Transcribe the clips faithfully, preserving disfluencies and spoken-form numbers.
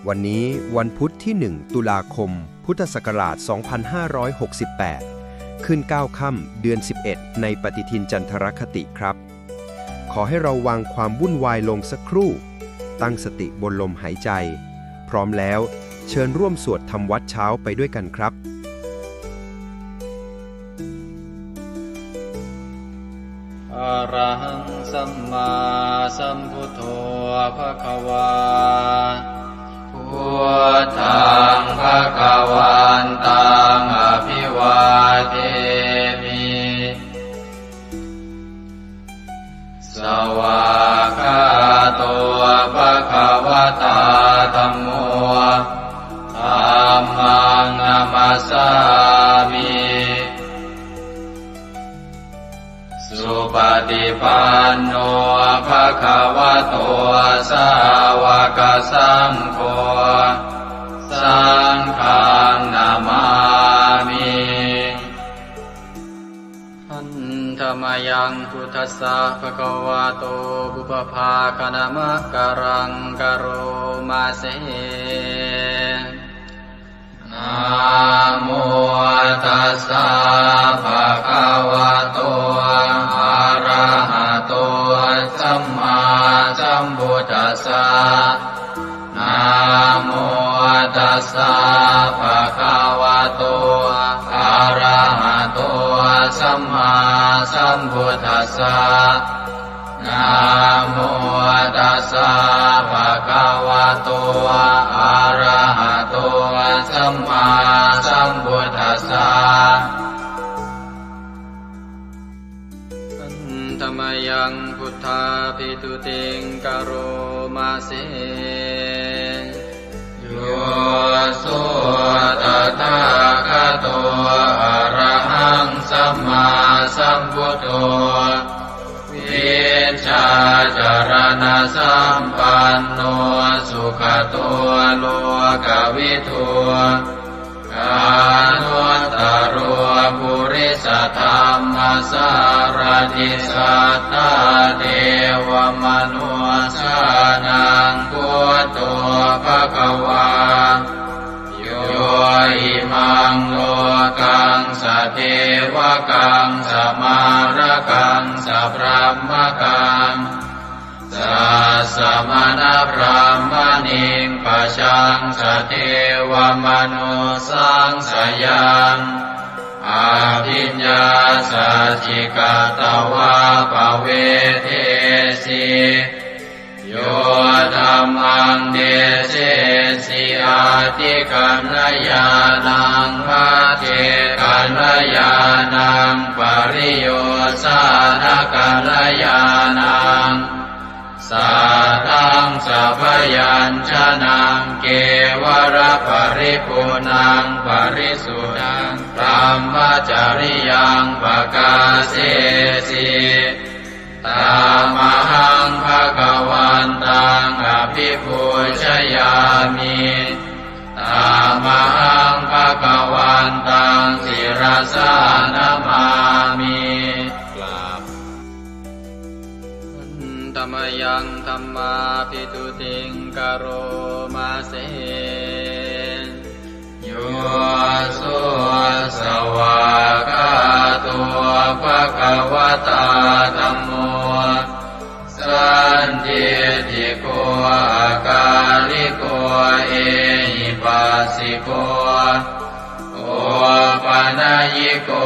วันนี้วันพุธที่หนึ่ง ตุลาคม พุทธศักราช สองพันห้าร้อยหกสิบแปด ขึ้นเก้าค่ำ เดือน สิบเอ็ด ในปฏิทินจันทรคติครับ ขอให้เราวางความวุ่นวายลงสักครู่ ตั้งสติบนลมหายใจ พร้อมแล้ว เชิญร่วมสวดทำวัตรเช้าไปด้วยกันครับ Arahaṃ sammāsambuddho bhagavā. Buddhaṃ bhagavantaṃ abhivādemi. Svākkhāto bhagavatā dhammo. Dhammaṃ namassāmi. Supaṭipanno bhagavato sāvakasaṅgho. Saṅghaṃ namāmi. Handa mayaṃ buddhassa bhagavato pubbabhāganamakāraṃ karoma se. Namo tassa bhagavato arahato sammāsambuddhassa. Namo tassa bhagavato arahato sammāsambuddhassa. Namo tassa bhagavato arahato sammāsambuddhassa. Handa mayaṃ buddhābhistutiṃ karoma se. Yo so tathāgato arahaṃ sammāsambuddho, vijjācaraṇasampanno sugato lokavidū, anuttaro purisadammasārathi satthā devamanussānaṃ buddho bhagavā. Yo imaṃ lokaṃ sadevakaṃ samārakaṃ sabrahmakaṃ sassamaṇabrāhmaṇiṃ pajaṃ sadevamanussānaṃ sayaṃ abhiññāsaccikatvā pavedesi. Yo dhammaṃ desesi ādi kalyāṇaṃ majjhe kalyāṇaṃ pariyosāna kalyāṇaṃ sātthaṃ sabyañjanaṃ kevalaparipuṇṇaṃ parisuddhaṃ brahmacariyaṃ pakāsesi. Tamahaṃ bhagavantaṃ abhipūjayāmi. Tamahaṃ bhagavantaṃ sirasā namāmi. กราบ Handa mayaṃ dhammābhistutiṃ karoma se. Yo so svākkhāto bhagavatā dhammo sandiṭṭhiko akāliko ehipassiko opanayiko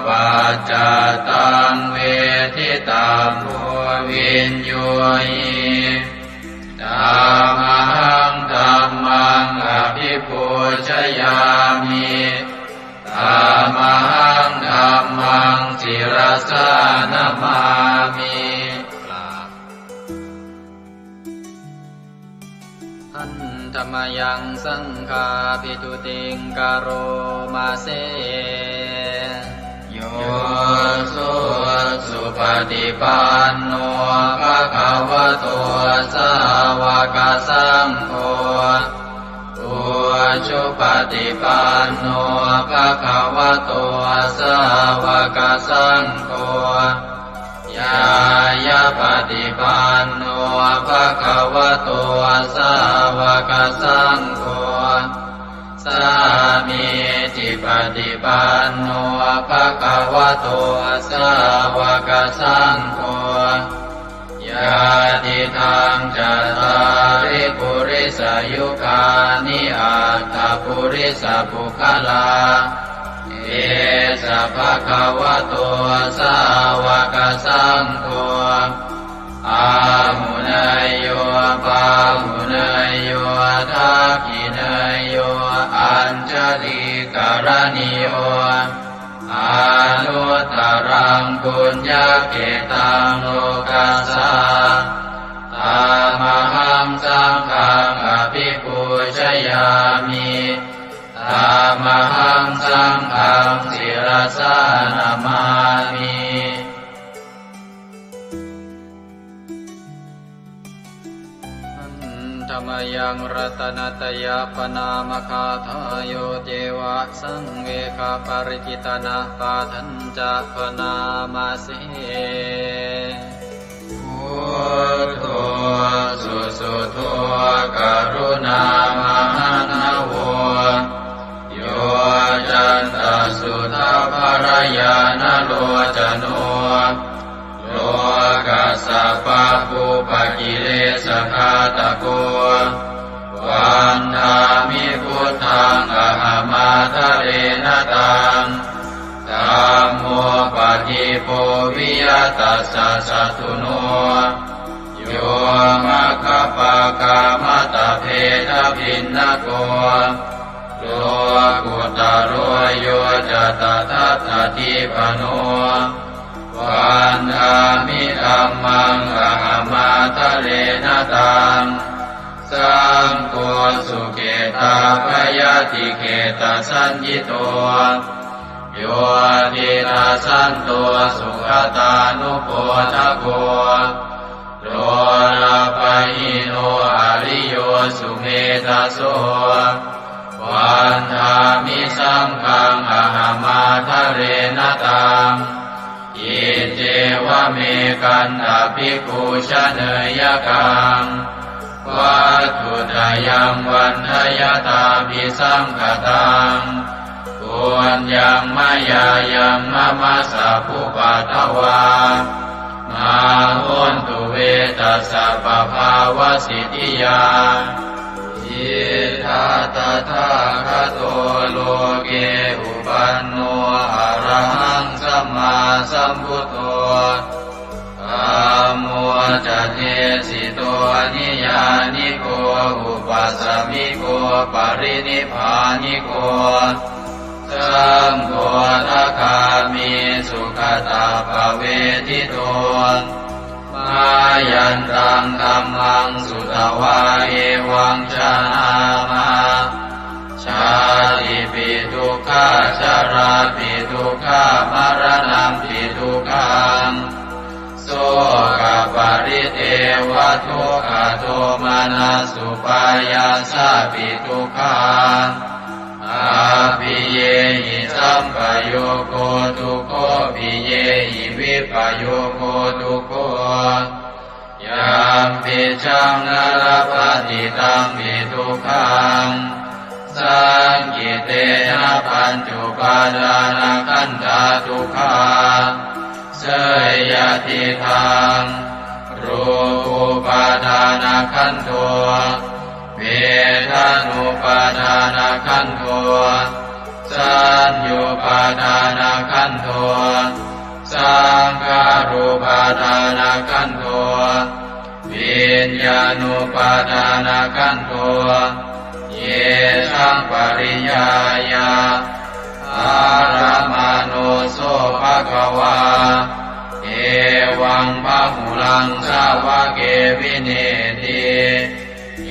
paccattaṃ veditabbo viññūhi. Tamahaṃ dhammaṃ abhipūjayāmi. Tamahaṃ dhammaṃ sirasā namāmi. กราบ Handa mayaṃ saṅghābhistutiṃ karoma se. Yo so supaṭipanno bhagavato sāvakasaṅgho, ujupaṭipanno bhagavato sāvakasaṅgho, ñāyapaṭipanno bhagavato sāvakasaṅgho, sāmīcipaṭipanno bhagavato sāvakasaṅgho, yadidaṃ cattāri purisayugāni aṭṭha purisapuggalā, esa bhagavato sāvakasaṅgho, āhuneyyo pāhuneyyo dakkhiṇeyyo añjalikaraṇīyo, anuttaraṃ puññakkhettaṃ lokassā. Tamahaṃ saṅghaṃ abhipūjayāmi. Tamahaṃ saṅghaṃ sirasā namāmi. Handa mayaṃ ratanattayapaṇāmagāthāyo ceva saṃvegaparikitanapāṭhañca bhaṇāma se. Buddho susuddho karuṇāmahaṇṇavo, yoccantasuddhabbarañāṇalocano, lokassa pāpūpakilesaghātako, vandāmi buddhaṃ ahaṃ ādarena taṃ. Dhammo paṭibo viya tassa satthuno, yo maggapākamatabbhedabhinnako, lokuttaro yo ca tadatthadīpano, vandāmi dhammaṃ ahaṃ ādarena taṃ. Saṅgho sukhetappayatikhetasaññito, yo tiṇṇassanto sugatānupodako, lolapahīno ariyo sumedhaso, vandāmi saṅghaṃ ahaṃ ādarena taṃ. Iccevamekaṃ abhipūjaneyyaṃ, vatthuttayaṃ vandayatthābhisaṅkhataṃ. Puññaṃ mayā yaṃ mama sabbupaddavā, mā hontu ve tassa pabhāvasiddhiyā. Idha tathāgato loke uppanno arahaṃ sammāsambuddho, dhammo ca desito niyyāniko upasamiko parinibbāniko, saṅgho sakāmi sugatappavedito, mayantaṃ dhammaṃ sutvā evaṃ janāma, jātipi dukkhā jarāpi dukkhā maraṇampi dukkhaṃ, sokaparidevadukkhadomanassupāyāsāpi dukkhā, appiyehi sampayogo dukkho piyehi vippayogo dukkho, yampicchaṃ na labhati tampi dukkhaṃ, saṅkhittena pañcupādānakkhandhā dukkhā. Seyyathīdaṃ, rūpupādānakkhandho, vedanupādānakkhandho, saññupādānakkhandho, saṅkhārupādānakkhandho, viññāṇupādānakkhandho, yesaṃ pariññāya dharamāno so bhagavā, evaṃ bahulaṃ sāvake vineeti.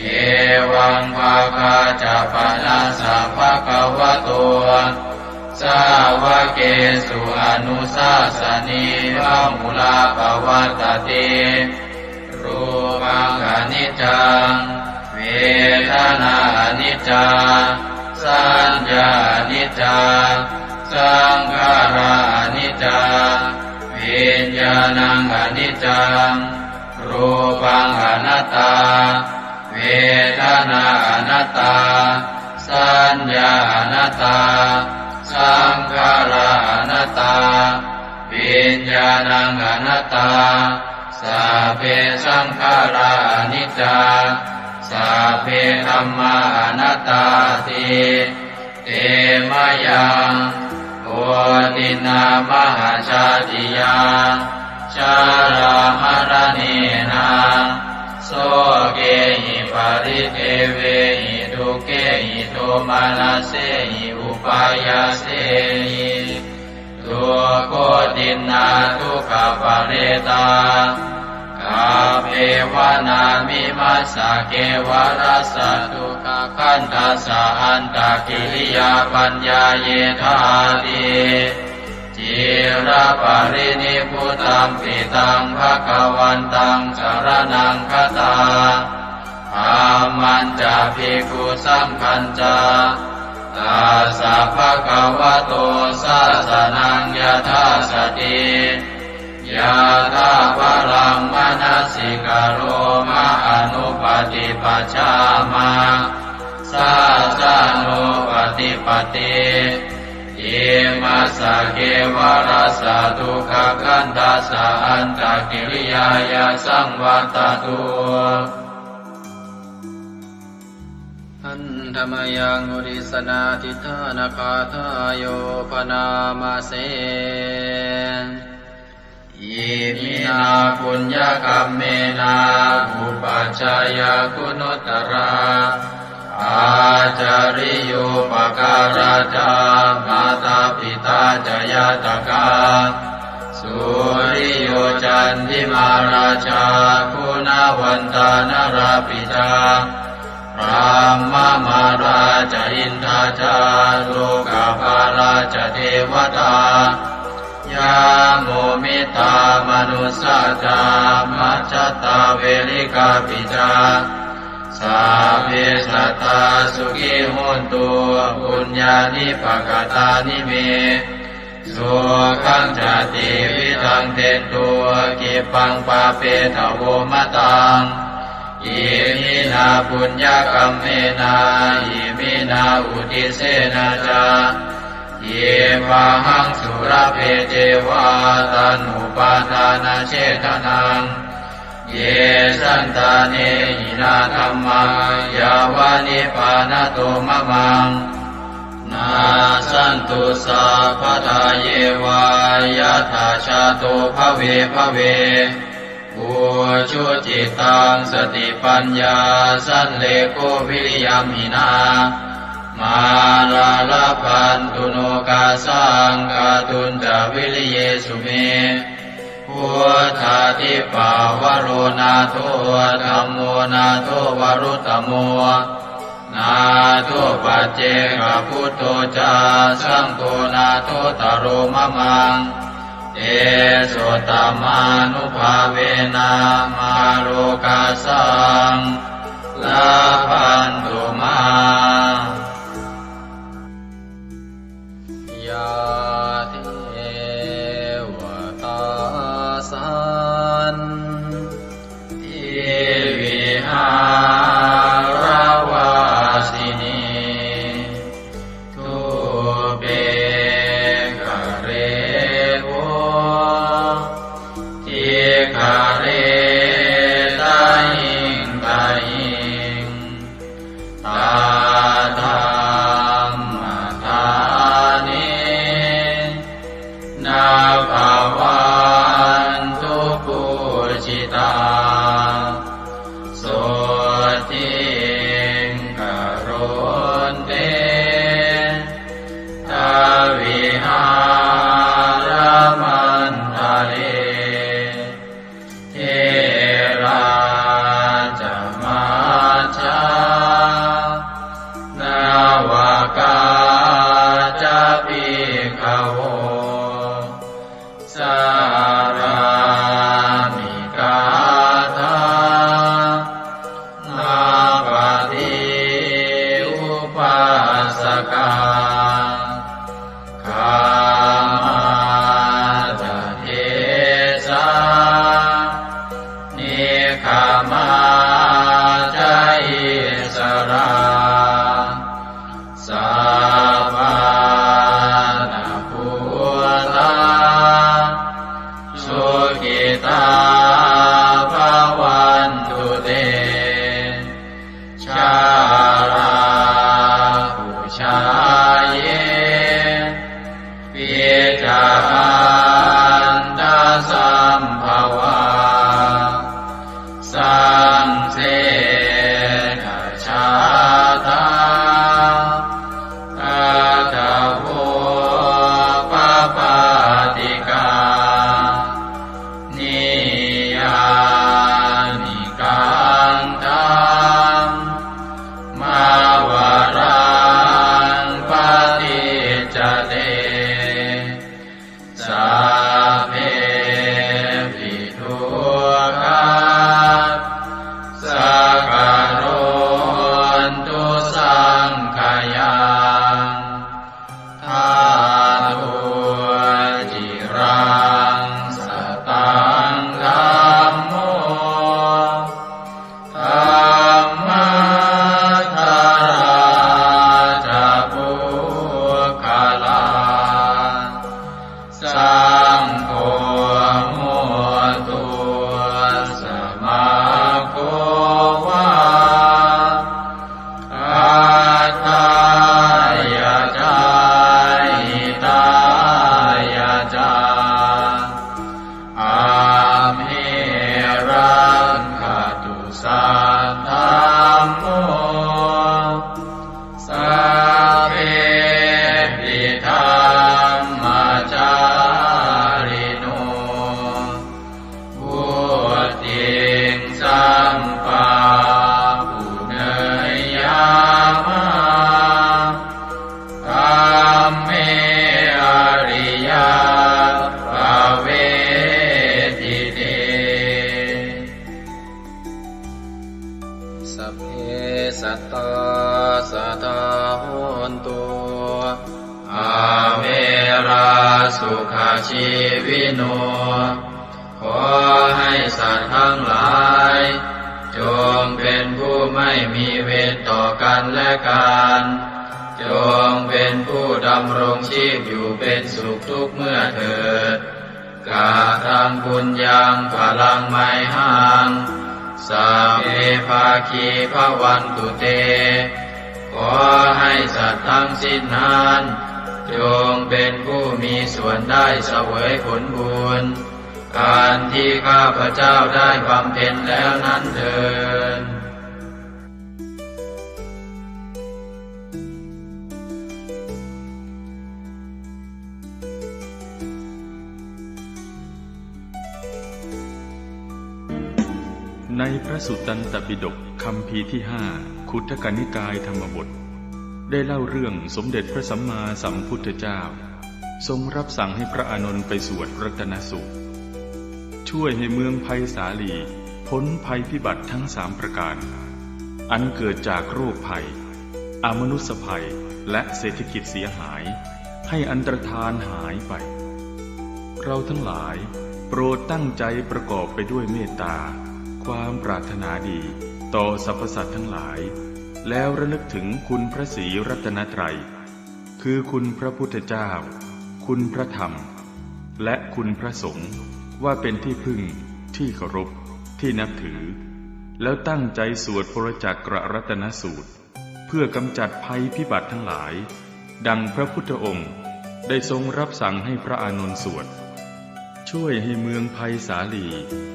Evaṃ bhāgā ca panassa bhagavato sāvakesu anusāsanī bahulā pavattati. Rūpaṃ aniccaṃ, vedanā aniccā, saññā aniccā, Saṅkhārā aniccā, viññāṇaṃ aniccaṃ, rūpaṃ anattā, vedanā anattā, saññā anattā, saṅkhārā anattā, viññāṇaṃ anattā. Sabbe saṅkhārā aniccā, sabbe dhammā anattāti. Te mayaṃ otiṇṇā mahajātiyā, jarāmaraṇena, sokehi paridevehi, dukkhehi domanassehi upāyāsehi. Dukkhotiṇṇā dukkhaparetā, kappeva nāmimassa kevalassa dukkhakhandhassa antakiriyā paññāyethāti. Ciraparinibbutampi taṃ bhagavantaṃ saraṇaṃ gatā, dhammañca bhikkhusaṅghañca, tassa bhagavato sāsanaṃ yathā sati, yathābalaṃ manasikaroma anuppaṭipajjhāma, sāsanūpaṭipatti. Imassa kevalassa dukkhakhandhassa antakiriyāya saṃvattatu. Handa mayaṃ uddissanādhiṭṭhānagāthāyo bhaṇāma se. Iminā puññakammena upajjhāyā guṇuttarā, ācariyūpakārā ca mātā pitā ca ñātakā, suriyo candimā rājā guṇavantā narāpi ca, brahmamārā ca indā ca lokapālā ca devatā, yamo mittā manussā ca majjhattā verikāpi ca, sabbe sattā sukhī hontu puññāni pakatāni me. Sukhañca tividhaṃ dentu khippaṃ pāpetha vo mataṃ. Iminā puññakammena iminā uddissena ca khippāhaṃ sulabhe ceva taṇhupādānachedanaṃ. Ye santāne hinā dhammā yāva nibbānato mamaṃ, nassantu sabbadā yeva yattha jāto bhave bhave. Ujucittaṃ satipaññā sallekho viriyamhinā, mārā labhantu nokāsaṃ kātuñca viriyesu me. Buddhādhipavaro nātho, dhammo nātho varuttamo, nātho paccekabuddho ca, saṅgho nāthottaro mamaṃ. Tesottamānubhāvena mārokāsaṃ labhantu mā. Yā devatā santi vihāravāsinī, thūpe ghare bodhighare tahiṃ tahiṃ, tā dhammadānena bhavantu pūjitā. Sotthiṃ karontedha vihāramaṇḍale. Therā ca majjhā navakā ca bhikkhavo, ราสุขชีวิโน ขอให้สัตว์ทั้งหลาย จงเป็นผู้ไม่มีเวรต่อกันและกัน จงเป็นผู้ดำรงชีพอยู่เป็นสุขทุกเมื่อเถิด Kataṃ puññaṃ phalaṃ mayhaṃ, sabbe bhāgī bhavantu te. ขอให้สัตว์ทั้งสิ้นนั้น จงเป็นผู้มีส่วนได้เสวยผลบุญ อันที่ข้าพเจ้าได้บำเพ็ญแล้วนั้นเทอญ ในพระสุตตันตปิฎกคัมภีร์ที่ห้า ขุททกนิกายธรรมบท ได้เล่าเรื่องสมเด็จพระสัมมาสัมพุทธเจ้า ทรงรับสั่งให้พระอานนท์ไปสวดรัตนสูตร ช่วยให้เมืองไพศาลีพ้นภัยพิบัติทั้งสามประการ อันเกิดจากโรคภัย อมนุสสภัย และเศรษฐกิจเสียหาย ให้อันตรธานหายไป เราทั้งหลายโปรดตั้งใจประกอบไปด้วยเมตตา ความปรารถนาดีต่อสรรพสัตว์ทั้งหลาย แล้วระลึกถึงคุณพระศรีรัตนตรัย คือคุณพระพุทธเจ้า คุณพระธรรม และคุณพระสงฆ์ ว่าเป็นที่พึ่ง ที่เคารพ ที่นับถือ แล้วตั้งใจสวดปรจักกรัตนสูตร เพื่อกำจัดภัยพิบัติทั้งหลาย ดังพระพุทธองค์ได้ทรงรับสั่งให้พระอานนท์สวด ช่วยให้เมืองไพศาลี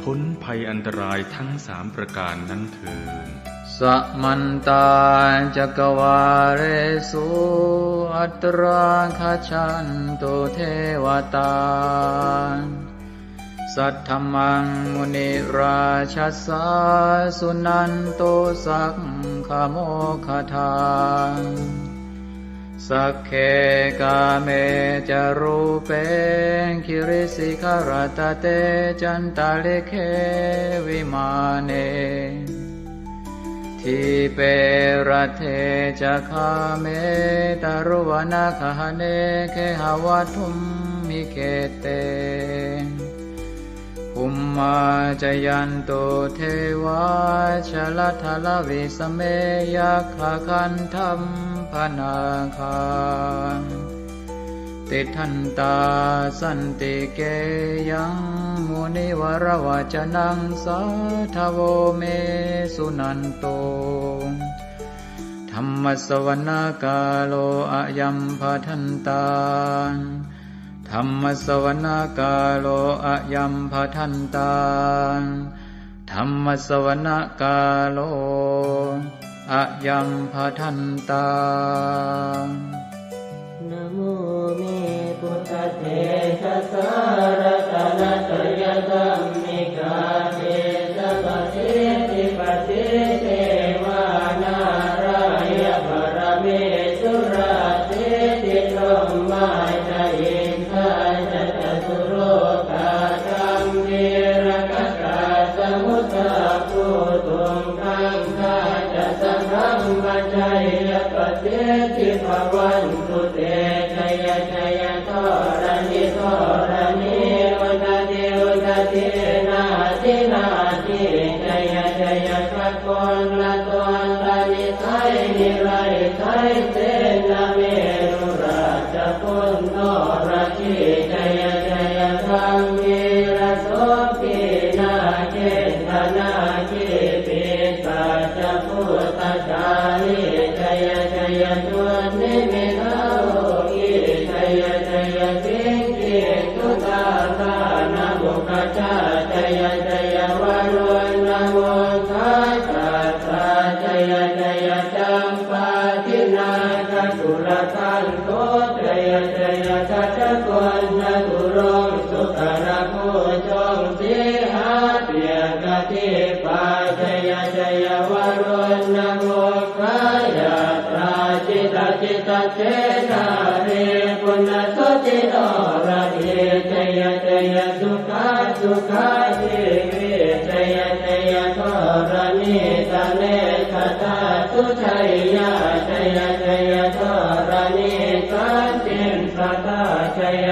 พ้นภัยอันตรายทั้งสามประการนั้นเทอญ Samantā cakkavāḷesu atrāgacchantu devatā, saddhammaṃ munirājassa suṇantu saggamokkhadaṃ. Sagge kāme ca rūpe girisikharataṭe cantalikkhe vimāne, dīpe raṭṭhe ca gāme taruvanagahane gehavatthumhi khette, bhummā cāyantu devā jalathalavisame yakkhagandhabbanāgā, tiṭṭhantā santike yaṃ munivaravacanaṃ sādhavo me suṇantu. Dhammassavanakālo ayambhadantā. Dhammassavanakālo ayambhadantā. Dhammassavanakālo ayambhadantā. Namo me buddhatejasā ratanattayadhammikā tejapasiddhi pasīdevā nārāyaparamesurā siddhibrahmā ca indā ca catulokā gambhīrakkhakā samuddā bhūtuṃ gaṅgā ca sabrahmajayapasiddhi bhavantu te. Jaya jaya dharaṇi dharaṇī udadhi udadhī nadi nadī, jaya jaya gagonlatonlanisai niraisai senamerurājaguṇ noradī, jaya jaya gambhīrasombhī nāgendanāgī pisācabhūtajālī, jaya jaya dunnimittarogī, jaya jaya siṅgī sudādānamukhajā, jaya jaya varuṇṇamukhasātrā, jaya jaya campādināgakulagantho, jaya jaya gajagonnaturaṅgasukarabhujaṅga sīhabyagghadīpā, jaya jaya varuṇṇamukhayātrā, jita jita khedābhī puna suddhi noradī, jaya jaya sukhā sukhā jīvī, jaya jaya dharaṇītale sadā sujayyā, jaya jaya dharaṇī santin sadā, jaya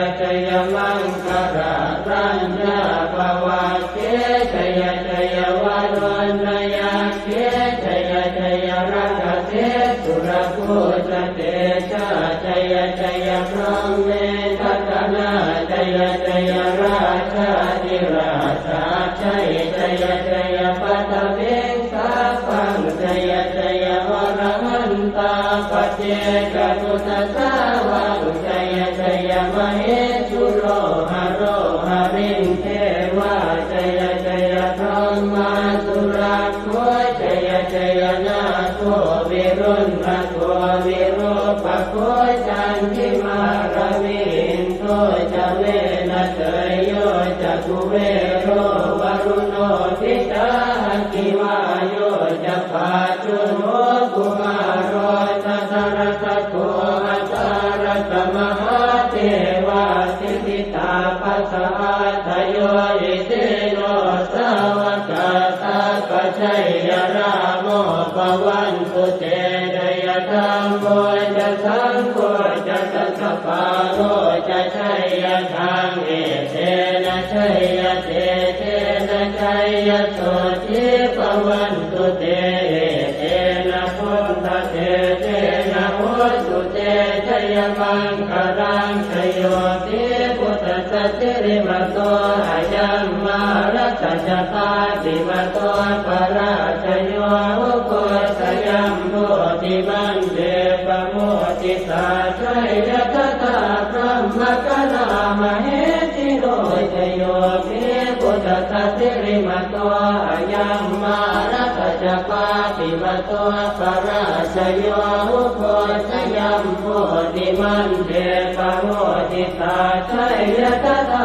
Saraññā Bhavagge jaya jaya Varuṇṇayakkhe jaya jaya Rakkhase Surabhujatejā jaya jaya Brahmendagaṇā jaya jaya Rājādhirājasājjai jaya jaya Paṭhaviṃ sabbaṃ jaya jaya Arahantā Paccekabuddhasāvaṃ jaya jaya Mahesuro Haro Harindevā jaya jaya Brahmā Surakkho jaya jaya Nāgo Viruḷhako Virūpakkho Candimā Ravi Indo ca Venateyyo ca Kuvero Varuṇo pi ca Aggi Vāyo ca Pājuṇho Kumāro Dhataraṭṭhako Aṭṭhārasa Mahādevā Siddhitāpasaādayo Isino Sāvakā Tappajayarāmo Bhavantu te jaya. Dhammo ca Saṅgho ca Dasapālo ca jayataṃ Etena jayatejena jayasotthī bhavantu te. Etena Buddhatejena hotu te jayamaṅgalaṃ. Jayo pi Buddhassa sirīmato ayaṃ mārassa ca pāpimato parājayo ugghosayuṃ bodhimaṇḍe pamoditā jaya tadā brahmagaṇā mahesino. Jayo pi Buddhassa sirīmato ayaṃ mārassa ca pāpimato parājayo ugghosayuṃ bodhimaṇḍe pamoditā jaya tadā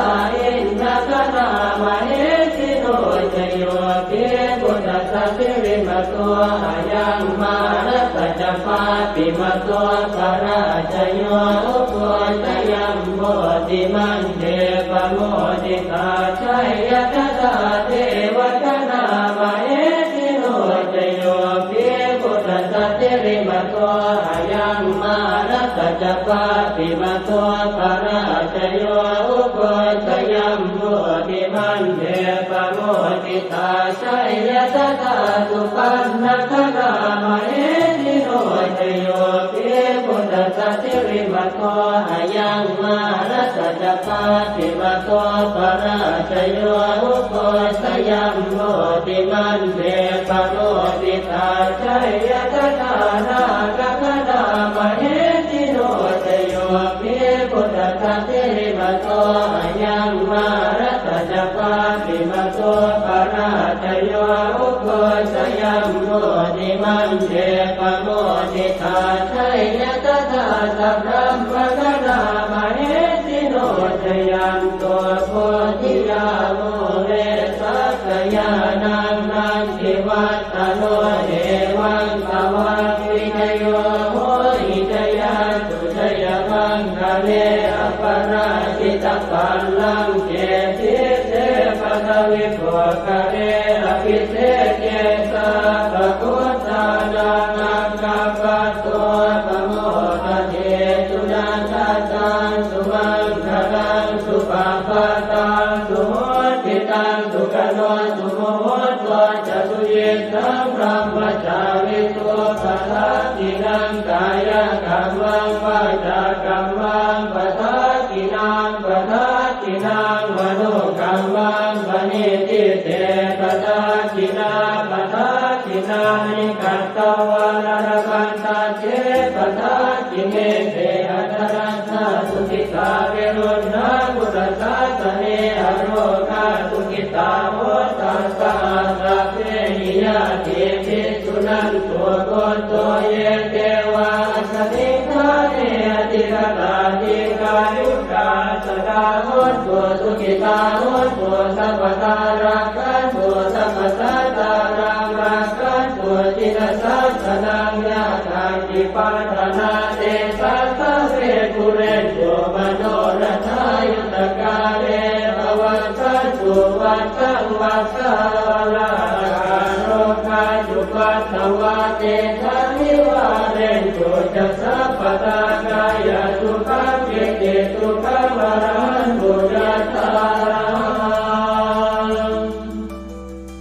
indagaṇā mahesino. Jayo pi Buddhassa sirīmato ayaṃ mārassa ca pāpimato parājayo ugghosayuṃ bodhimaṇḍe pamoditā jaya tadā devagaṇā mahesino. Jayo pi Buddhassa sirīmato ayaṃ mārassa ca pāpimato parājayo ugghosayuṃ bodhimaṇḍe pamoditā jaya tadā supaṇṇagaṇā mahesino. Jayo pi Buddhassa sirīmato ayaṃ mārassa ca pāpimato parājayo ugghosayuṃ bodhimaṇḍe pamoditā jaya tadā nāgagaṇā mahesino. Jayo pi Buddhassa sirīmato ayaṃ mārassa ca pāpimato parājayo ugghosayuṃ bodhimaṇḍe pamoditā jaya tadā sabrahmagaṇā mahesino. Jayanto bodhiyā mūle sakyānaṃ nandivaḍ ḍhano evaṃ tvaṃ vijayo hohi jayassu jayamaṅgale aparājitapallaṅke sīse paṭhavipokkhare abhiseke sabbabuddhānaṃ aggappatto pamodati. Sunakkhattaṃ sumaṅgalaṃ supabhātaṃ suhuṭṭhitaṃ sukhaṇo sumuhutto ca suyiṭṭhaṃ brahmacārisu padakkhiṇaṃ kāyakammaṃ vācākammaṃ padakkhiṇaṃ padakkhiṇaṃ manokammaṃ paṇidhī te padakkhiṇā padakkhiṇāni katvāna labhantatthe padakkhiṇe. Te atthaladdhā sukhitā viruḷhā buddhasāsane arogā sukhitā hotha saha sabbehi ñātibhi. Suṇantu bhonto ye devā asmiṃ ṭhāne adhigatā dīghāyukā sadā hontu sukhitā hontu sabbadā rakkhantu sabbasattānaṃ rakkhantu jinasāsanaṃ. Yā kāci patthanā tesaṃ sabbe pūrentu manorathā yuttakāle pavassantu vassaṃ vassāvalāhakā. Rogā cupaddavā tesaṃ nivārentu ca sabbadā. Kāyasukhaṃ cittisukhaṃ arahantu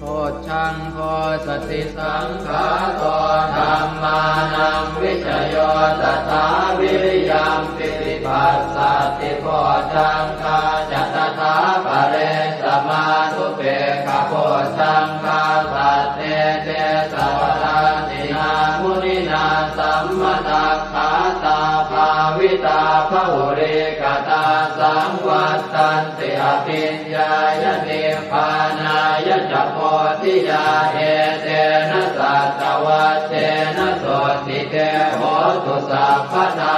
Bojjhaṅgo satisaṅkhāto dhammānaṃ vicayo tathā viriyampīti passaddhi bojjhaṅgā ca tathāpare samādhupekkhabojjhaṅgā sattete sabbadassinā muninā sammadakkhātā bhāvitā bahulīkatā saṃvattanti abhiññāya nibbānāya ca bodhiyā etena saccavajjena sotthi te hotu sabbadā.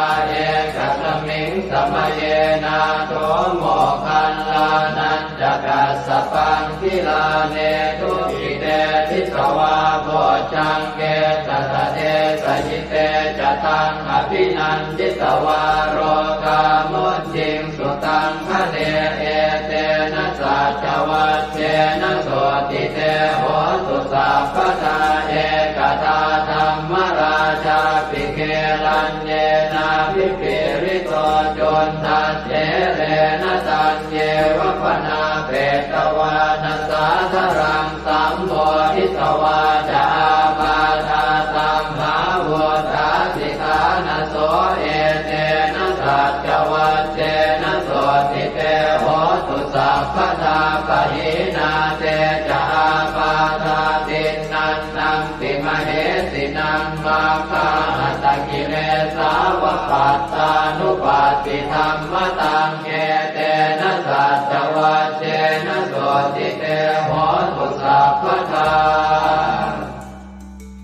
Ekasmiṃ samaye nātho moggallānañca kassapaṃ gilāne dukkhite disvā bojjhaṅge satta desayi te ca taṃ abhinanditvā rogā mucciṃsu taṃ khaṇe etena saccavajjena sotthi te hotu sabbadā. Ekadā dhammarājāpi gelaññenābhipīḷito cundattherena taññeva bhaṇāpetvāna sādaraṃ sammoditvā ca ābādhā tamhā vuṭṭhāsi ṭhānaso etena saccavajjena sotthi te hotu sabbadā. Pahīnā te ca ābādhā tiṇṇannampi mahesinaṃ maggāhatakilesāva pattānuppattidhammataṃ etena saccavajjena sotthi te hotu sabbadā.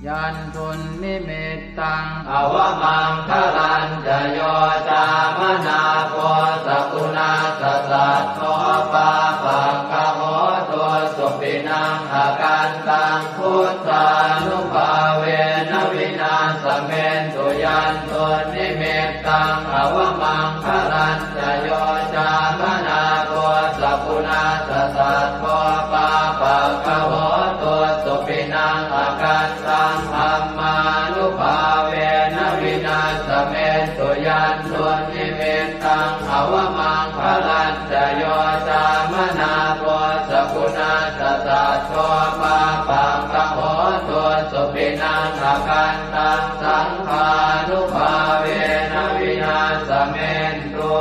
Yandunnimittaṃ avamaṅgalañca yo cāmanāpo sakuṇassa saddo pāpaggaho dussupinaṃ akantaṃ buddhānubhāvena vināsamentu. Yandunnimittaṃ avamaṅgalañca yo cāmanāpo sakuṇassa saddo pāpaggaho dussupinaṃ akantaṃ dhammānubhāvena vināsamentu. Yandunnimittaṃ avamaṅgalañca yo cāmanāpo sakuṇassa saddo pāpaggaho dussupinaṃ akantaṃ saṅghānubhāvena vināsamentu.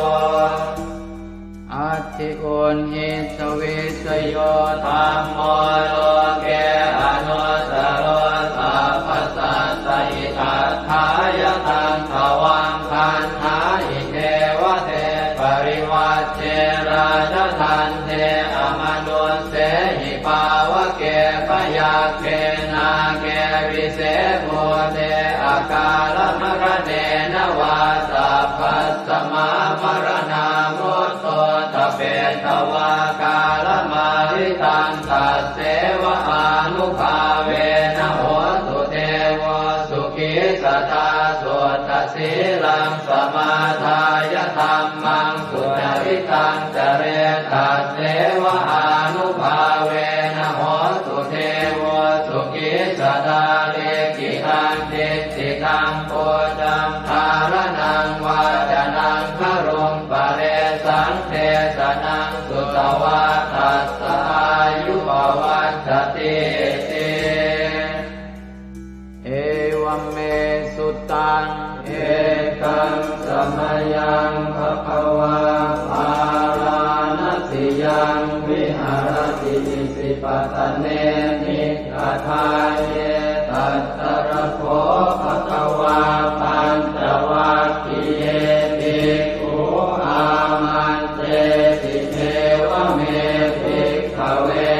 Atthi uṇhissa vijayo dhammo loke anuttaro sabbasattahitatthāya taṃ tvaṃ vandāhi devate. Parivajje rājadaṇḍe amanussehi pāvake byagghe nāge vise bhūte akālamaraṇena vā sabbasmā maraṇā mutto ṭhapetvā kālamāritaṃ tasseva ānubhāvena hotu devo sukhī sadā. Suddhasīlaṃ samādāya dhammaṃ sucaritaṃ care tasseva ānubhāvena hotu devo sukhī sadā. Likkhitaṃ cintitaṃ pūjaṃ dhāraṇaṃ vācanaṃ garuṃ paresaṃ desanaṃ sutvā tassa āyu pavaḍḍhatīti. Evaṃ me sutaṃ. Ekaṃ samayaṃ bhagavā bārāṇasiyaṃ viharati isipatane migadāye. Tatra kho bhagavā pañcavaggiye bhikkhū āmantesi: Evaṃ me bhikkhave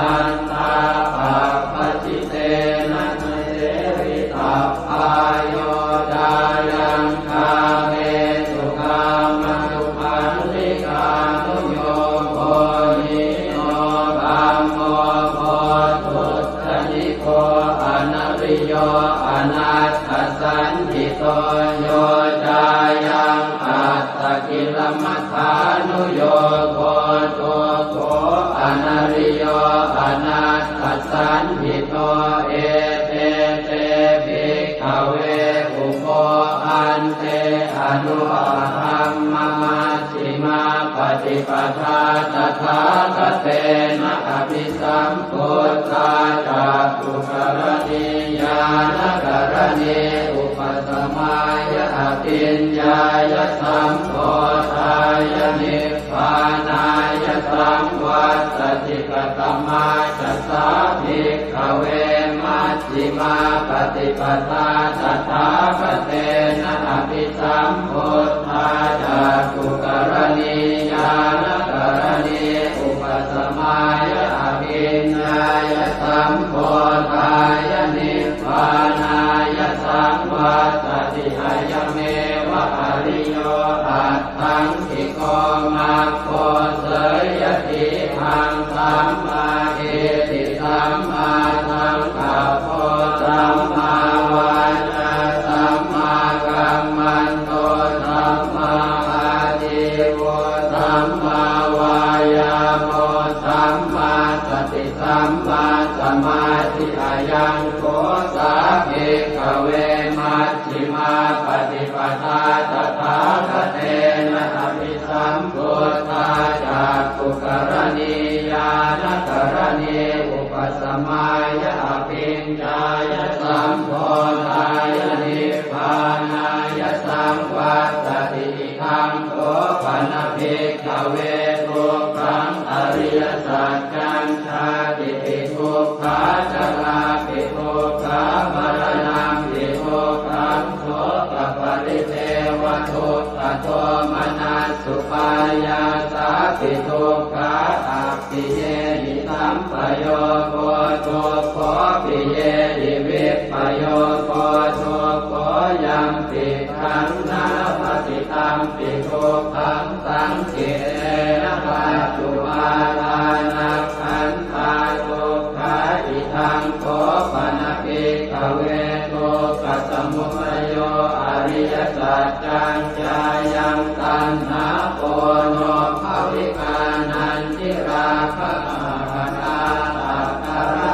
antā pabbajitena na sevitabbā. Yo cāyaṃ kāmesu kāmasukhallikānuyogo hīno gammo pothujjaniko anariyo anatthasañhito. Yo cāyaṃ attakilamathānuyogo dukkho anariyo paṭipadā tathāgatena abhisambuddhā cakkhukaraṇī ñāṇakaraṇī upasamāya abhiññāya sambodhāya nibbānāya saṃvattati. Katamā ca sā bhikkhave maj jhimā paṭipadā tathāgatena abhisambuddhā cakkhukaraṇī ñāṇakaraṇī upasamāya abhiññāya sambodhāya nibbānāya saṃvattati. Ayameva ariyo aṭṭhaṅgiko maggo. Seyyathīdaṃ: sammādiṭṭhi sammāsaṅkappo sammāvācā sammākammanto sammāājīvo sammāvāyāmo sammāsati sammāsamādhi. Ayaṃ kho sā bhikkhave majjhimā paṭipadā tathāgatena abhi sambuddhā cakkhukaraṇī ñāṇakaraṇī upasamāya abhiññāya sambodhāya nibbānāya saṃvattati. Idaṃ kho pana bhikkhave dukkhaṃ ariyasaccaṃ: jātipi dukkhā jarāpi dukkhā maraṇampi dukkhaṃ sokaparidevadukkhadomanassupāyāsāpi dukkhā appiyehi sampayogo dukkho piyehi vippayogo dukkho yampidaṃ na labhati tampi dukkhaṃ saṅkhittena paccu pādānakkhandhā dukkhā. Idaṃ kho pana bhikkhave dukkhasamudayo ariyasaccaṃ: jāyaṃ taṇhā ponobbhavikā nandirāgasahagatā tatra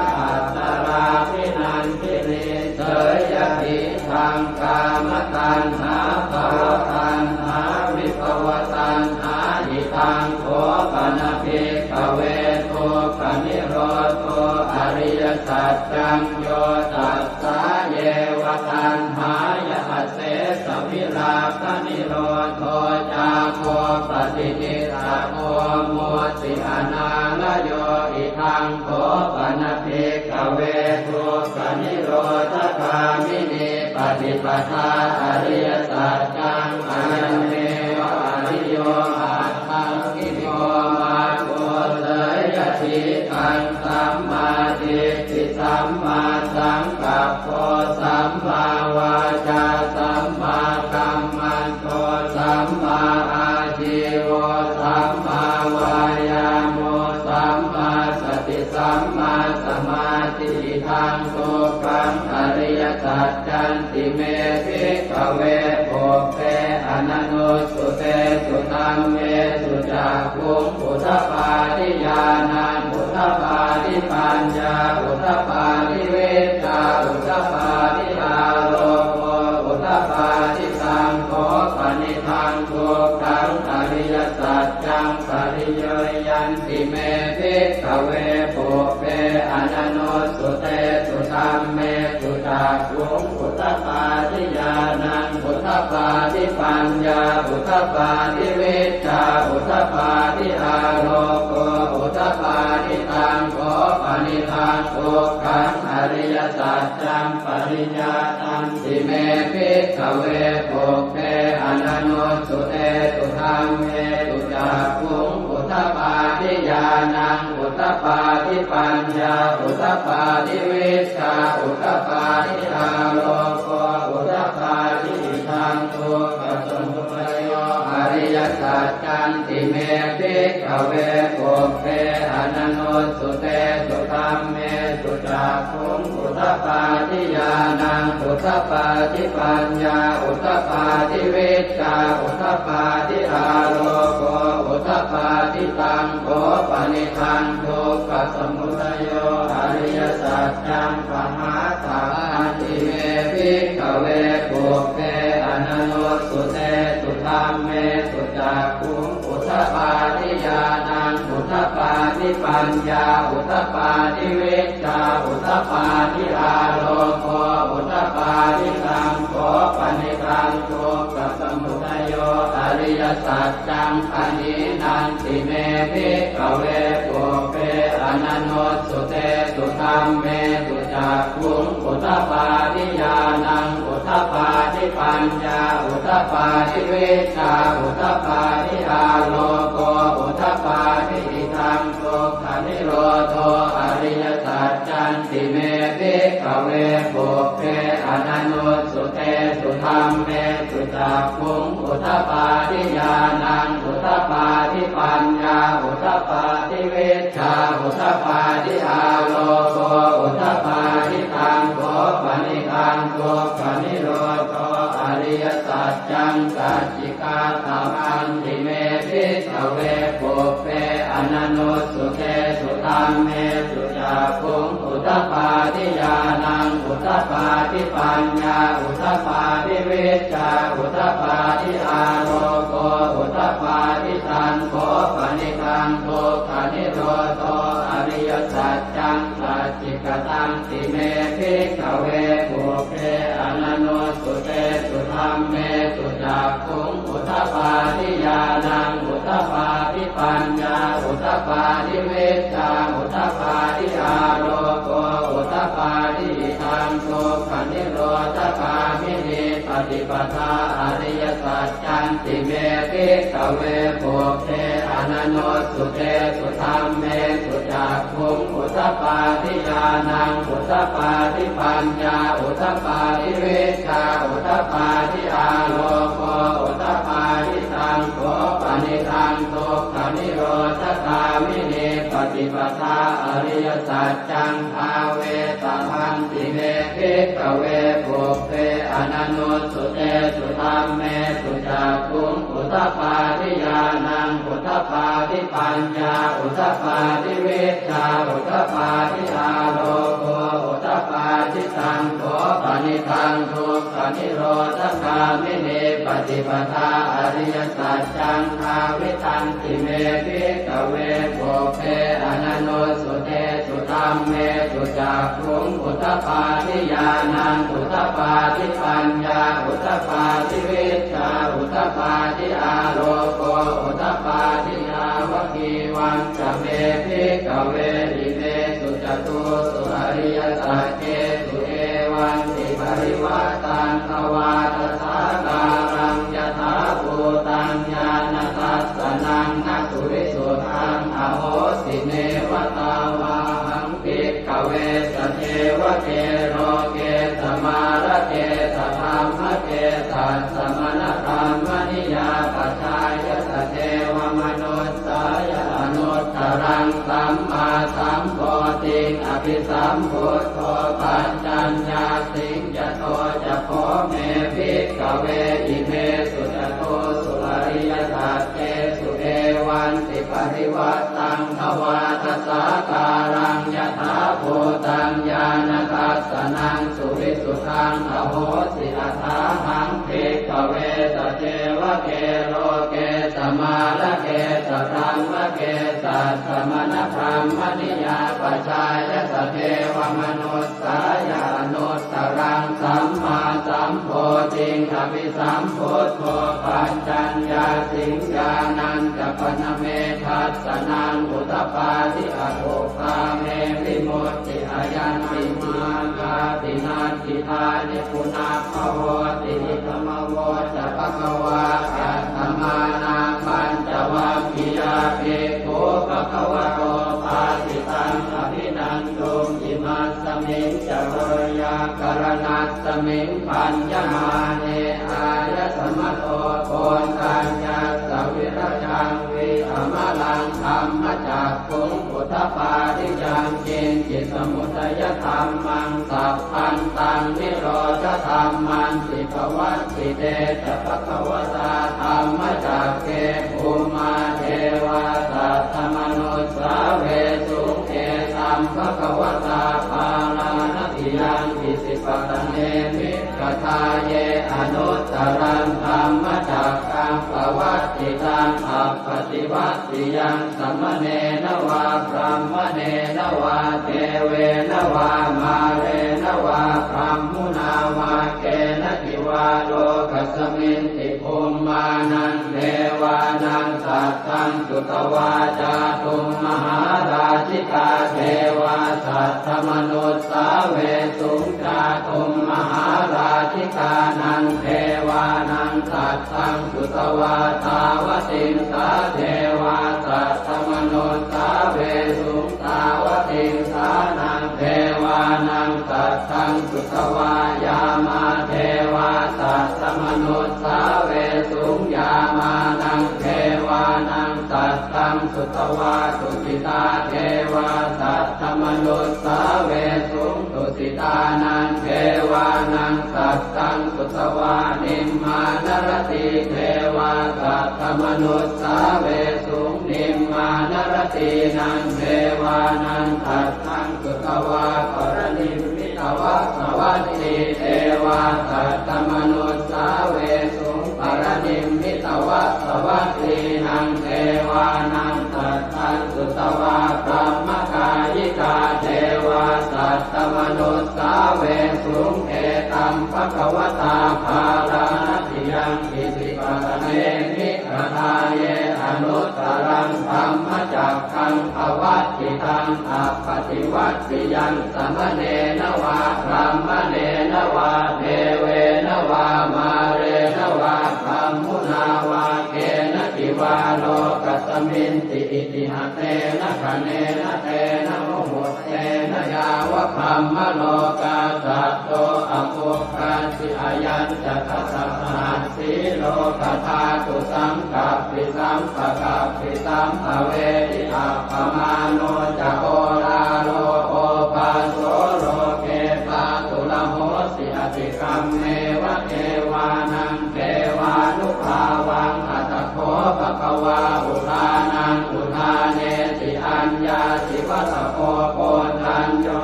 tatrābhinandinī. Seyyathīdaṃ: kāmataṇhā bhavataṇhā vibhavataṇhā. Idaṃ kho pana bhikkhave dukkhanirodho ariyasaccaṃ: yo tassāyeva taṇhāya asesavirāganirodho cāgo paṭinissaggo mutti anālayo. Idaṃ kho pana bhikkhave dukkhanirodhagāminī paṭipadā ariyasaccaṃ: ayameva ariyo aṭṭhaṅgiko maggo. Seyyathīdaṃ: sammādiṭṭhi sammāsaṅkappo sammāvācā sammākammanto sammāājīvo sammāvāyāmo sammāsati sammāsamādhi. Idaṃ dukkhaṃ ariyasaccanti me bhikkhave pubbe ananussutesu dhammesu cakkhuṃ udapādi ñāṇaṃ udapādi paññā udapādi vijjā udapādi āloko udapādi. Taṃ kho panidaṃ dukkhaṃ ariyasaccaṃ pariññeyyanti me bhikkhave pubbe ananussutesu dhammesu cakkhuṃ udapādi ñāṇaṃ udapādi paññā udapādi vijjā udapādi āloko udapādi. Taṃ kho panidaṃ dukkhaṃ ariyasaccaṃ pariññātanti me bhikkhave pubbe ananussutesu dhammesu cakkhuṃ udapādi ñāṇaṃ udapādi paññā udapādi vijjā udapādi āloko udapādi. Idaṃ dukkhasamudayo ariyasaccanti me bhikkhave pubbe ananussutesu dhammesu cakkhuṃ udapādi ñāṇaṃ udapādi paññā udapādi vijjā udapādi āloko udapādi. Taṃ kho panidaṃ dukkhasamudayo ariyasaccaṃ pahātabbanti me bhikkhave pubbe ananussutesu dhammesu cakkhuṃ udapādi ñāṇaṃ udapādi paññā udapādi vijjā udapādi āloko udapādi. Taṃ kho panidaṃ dukkhasamudayo ariyasaccaṃ pahīnanti me bhikkhave pubbe ananussutesu dhammesu cakkhuṃ udapādi ñāṇaṃ udapādi paññā udapādi vijjā udapādi āloko udapādi. Idaṃ dukkhanirodho ariyasaccanti me bhikkhave pubbe ananussutesu dhammesu cakkhuṃ udapādi ñāṇaṃ udapādi paññā udapādi vijjā udapādi āloko udapādi. Taṃ kho panidaṃ dukkhanirodho ariyasaccaṃ sacchikātamanti me bhikkhave pubbe ananussutesu dhammesu cakkhuṃ udapādi ñāṇaṃ udapādi paññā udapādi vijjā udapādi āloko udapādi. Taṃ kho panidaṃ dukkhanirodho ariyasaccaṃ sacchikatanti me bhikkhave pubbe ananussutesu dhammesu cakkhuṃ udapādi ñāṇaṃ udapādi paññā udapādi vijjā udapādi āloko udapādi. Idaṃ dukkhanirodhagāminī paṭipadā ariyasaccanti me bhikkhave pubbe ananussutesu dhammesu cakkhuṃ udapādi ñāṇaṃ udapādi paññā udapādi vijjā udapādi āloko udapādi. Taṃ kho panidaṃ dukkhanirodhagāminī paṭipadā ariyasaccaṃ bhāvetabbanti me bhikkhave pubbe ananussutesu dhammesu cakkhuṃ udapādi ñāṇaṃ udapādi paññā udapādi vijjā udapādi āloko udapādi. Taṃ kho panidaṃ dukkhanirodhagāminī paṭipadā ariyasaccaṃ bhāvitanti me bhikkhave pubbe ananussutesu dhammesu cakkhuṃ udapādi ñāṇaṃ udapādi paññā udapādi vijjā udapādi āloko udapādi. Yāvakīvañca me bhikkhave imesu catūsu ariyasaccesu evantiparivaṭṭaṃ dvādasākāraṃ yathābhūtaṃ ñāṇadassanaṃ na suvisuddhaṃ ahosi. Neva tāvāhaṃ bhikkhave sadevake loke samārake sadhammake sassamaṇabrāhmaṇiyā pajāya sadevamanussāya anuttaraṃ sammāsambodhiṃ abhisambuddho paccaññāsiṃ. Yato ca kho me bhikkhave imesu catūsu ariyasaccesu evantiparivaṭṭaṃ dvādasākāraṃ yathābhūtaṃ ñāṇadassanaṃ suvisuddhaṃ ahosi. Athāhaṃ bhikkhave sadevake loke samārake sadhammake sassamaṇabrāhmaṇiyā pajāya sadevamanussāya anuttaraṃ sammāsambodhiṃ abhisambuddho paccaññāsiṃ. Ñāṇañca pana me dassanaṃ udapādi akuppā me vimutti ayaṃ nibbānāti natthi dāni punabbhavoti. Idamavoca bhagavā. Attamanā pañcavaggiyā bhikkhū bhagavato bhāsitaṃ abhinanduṃ. Imasmiñca veyyākaraṇasmiṃ bhaññamāne āyasmato koṇḍaññassa virajaṃ vītamalaṃ dhammacakkhuṃ udapādi yaṅkiñci samudayadhammaṃ sabbantaṃ nirodhadhammanti. Pavattite ca bhagavatā dhammacakke bhummā devā saddamanussāvesuṃ: Etaṃ bhagavatā Bārāṇasiyaṃ Isipatane Migadāye anuttaraṃ dhammacakkaṃ pavattitaṃ taṃ appaṭivattiyaṃ samaṇena vā brāhmaṇena vā devena vā mārena vā brahmunā vā kenaci vā lokasminti bhummānaṃ devānaṃ saddaṃ sutvā cātummahārājikā devā saddamanussāvesuṃ. Cātummahārājikānaṃ devānaṃ saddaṃ sutvā tāvatiṃsā devā saddamanussāvesuṃ. Tāvatiṃsānaṃ devānaṃ saddaṃ sutvā yāmā devā saddamanussāvesuṃ. Yāmānaṃ devānaṃ saddaṃ sutvā tusitā devā saddamanussāvesuṃ. Tusitānaṃ devānaṃ saddaṃ sutvā nimmānaratī devā saddamanussāvesuṃ. Nimmānaratīnaṃ devānaṃ saddaṃ sutvā paranimmitavasavatī devā saddamanussāvesuṃ. Paranimmitavasavat tīnaṃ devānaṃ saddaṃ sutvā brahmakāyikā devā saddamanussāvesuṃ. Etaṃ bhagavatā bārāṇasiyaṃ isipatane migadāye anuttaraṃ dhammacakkaṃ pavattitaṃ appaṭivattiyaṃ samaṇena vā brāhmaṇena vā devena vā mārena vā brahmunā vā kenaci vā lokasminti. Itiha tena khaṇena tena muhuttena yāva brahmalokā saddo abbhuggacchi. Ayañca dasa sahassī lokadhātu saṅkappi sampakappi sampavedhi. Appamāṇo ca oḷāro obhāso loke pāturahosi atikammeva devānaṃ devānubhāvaṃ. Atha kho bhagavā udānaṃ udānesi: Aññāsi vata bho Koṇḍañño,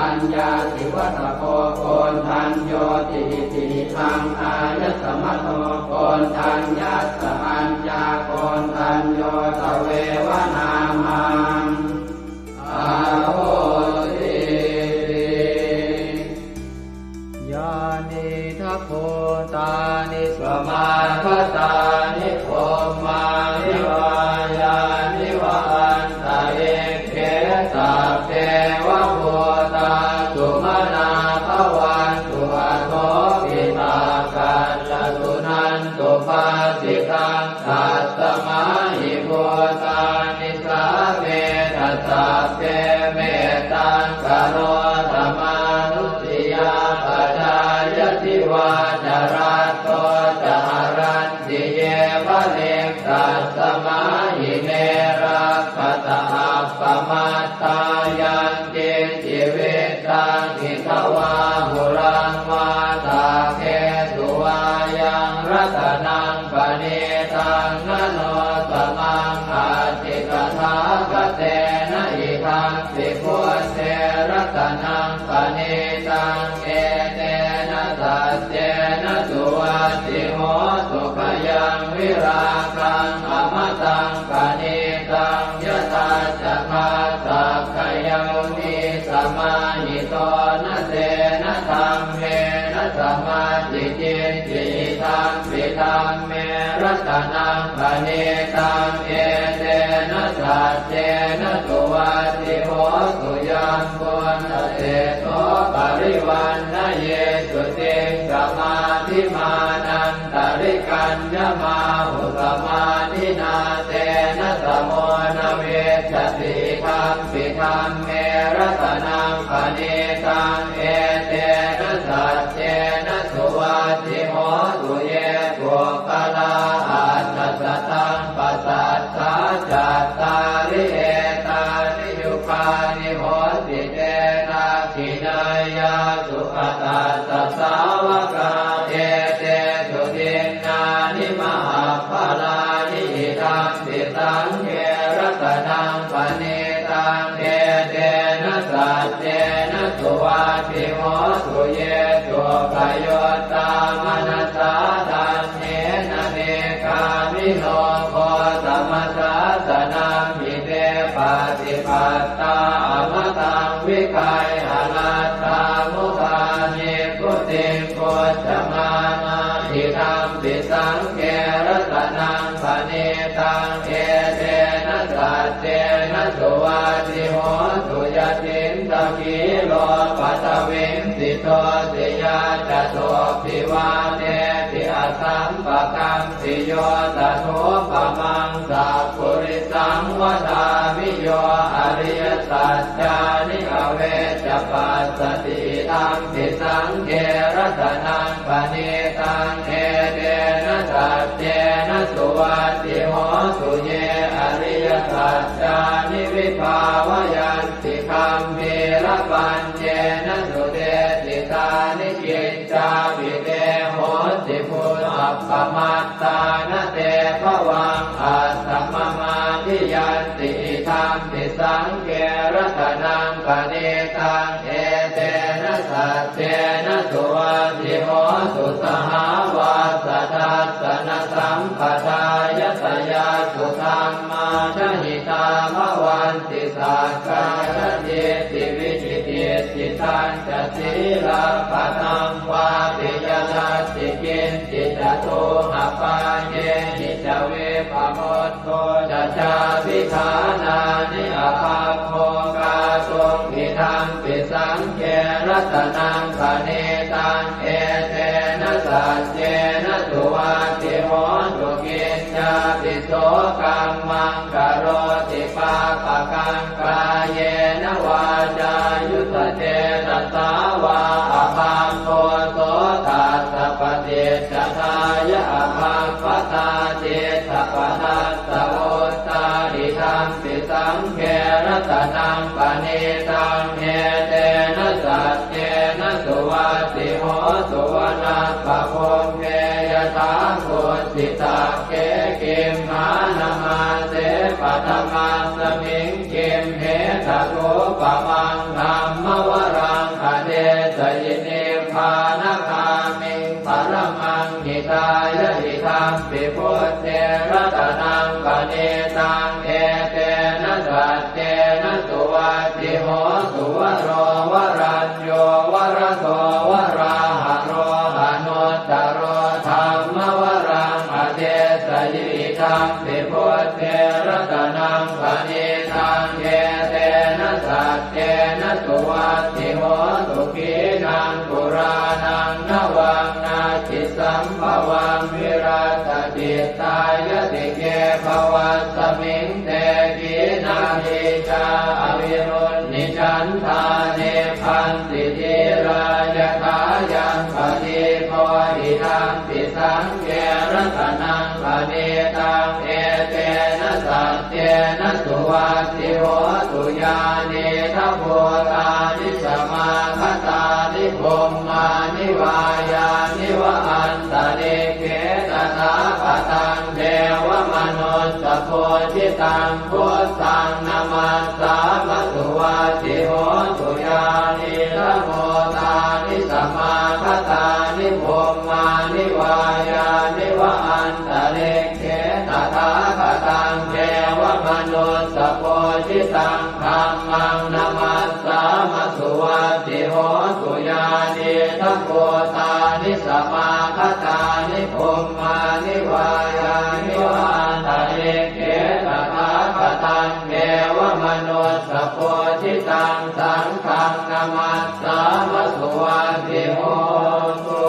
aññāsi vata bho Koṇḍaññoti. Itihidaṃ āyasmato Koṇḍaññassa aññākoṇḍañño tveva nāmaṃ ahosīti. Yānīdha bhūtāni samāgatāni bhummāni vā yāni va antalikkhe sabbeva bhūtā sumanā bhavantu athopi sakkacca suṇantu bhāsitaṃ. Tasmā hi bhūtā nisāmetha sabbe mettaṃ karotha mānusiyā pajāya divā ca ratto ca haranti ye baliṃ. Tasmā hi ne rakkhatha appamattā yaṃ kiñci vittaṃ idha vā huraṃ vā saggesu vā yaṃ ratanaṃ paṇītaṃ na no samaṃ atthi tathāgatena. Idampi buddhe ratanaṃ paṇītaṃ etena saccena suvatthi hotu. Khayaṃ virāgaṃ amataṃ paṇītaṃ yadajjhagā sakyamunī samāhito na tena dhammena samatthi kiñci idampi dhamme ratanaṃ paṇītaṃ etena saccena suvatthi hotu. Yambuddhaseṭṭho parivaṇṇayī suciṃ samādhimānan tarikaññamāhu samādhinā tena samo na vijjati idampi dhamme ratanaṃ paṇītaṃ etena saccena suvatthi hotu. Ye puggalā aṭṭha sataṃ pasaṭṭhā cattāri etāni yugāni honti te dakkhiṇeyyā sugatassa sāvakā etesu dinnāni mahapphalāni idampi saṅghe ratanaṃ paṇītaṃ etena saccena suvatthi hotu. Ye suppayuttā manasā daḷhena nikkāmino Amataṃ vigayha laddhā mudhā nibbutiṃ bhuñjamānā, idampi saṅghe ratanaṃ paṇītaṃ, etena saccena suvatthi hotu. Yacittakhīlo paṭhaviṃ sito siyā, catubbhi vātebhi asampakampiyo, tathūpamaṃ sappurisaṃ vadāmi, yo ariyasaccāni avecca passati, idampi saṅghe ratanaṃ paṇītaṃ, etena saccena suvatthi hotu. Ye ariyasaccāni vibhāvayanti, gambhīrapaññena sudesitāni, kiccāpi te honti bhu- appamattāna, te bhavaṃ atthamamādiyanti, idampi saṅghe ratanaṃ paṇītaṃ, etena saccena suvatthi hotu. Sahāvassa-dassanasambhadāya, tayassu dhammā jahitā bhavanti, sakkāyadiṭṭhi vicikicchitañca, sīlabbataṃ vāpi yadatthi kiñci, catūhapāyehi ca vippamu- ttho ca, cābhiṭhānāni abhabbo kātuṃ, idampi saṅghe ratanaṃ paṇītaṃ, etena saccena suvatthi hotu. Kiñcāpi so kammaṃ karoti pāpakaṃ, kāyena vācāyuda cetasā vā, abhabbo so tassa paṭicca- dāya, abhabbatā cittapadassavutā, idampi saṅghe ratanaṃ paṇītaṃ, etena saccena suvatthi hotu. Vanappagumbe yathā kukkhitakkhē, gimhānamāse paṭhamasmiṃ gimhe, tathūpamaṃ dhammavaraṃ adesayi, nibbānagāmiṃ paramaṃ hitāya, idampi buddhe ratanaṃ paṇītaṃ, etena saccena suvatthi hotu. Varo varañño varado varāharo, anuttaro dhammavaraṃ adesayi, idampi buddhe ratanaṃ paṇītaṃ, etena saccena suvatthi hotu. Khīṇaṃ purāṇaṃ navaṃ natthi sambhavaṃ, virattacittāyatike bhavasmiṃ, te khīṇabījā avirūḷhichandā, nibbanti dhīrā yathāyampadīpo, idampi saṅghe ratanaṃ paṇītaṃ, etena saccena suvatthi hotu. Yānīdha bhūtāni samāgatāni, bhummāni vā yāni va antalikkhe, tathāgataṃ devamanussapūjitaṃ, buddhaṃ namassāma suvatthi hotu. Yānīdha bhūtāni samāgatāni, bhummāni vā yāni va antalikkhe, tathāgataṃ devamanussapūjitaṃ, dhammaṃ namassāma suvatthi hotu. Yānīdha bhūtāni samāgatāni, bhummāni vā yāni va antalikkhe, tathāgataṃ devamanussapūjitaṃ, saṅghaṃ namassāma suvatthi hotu.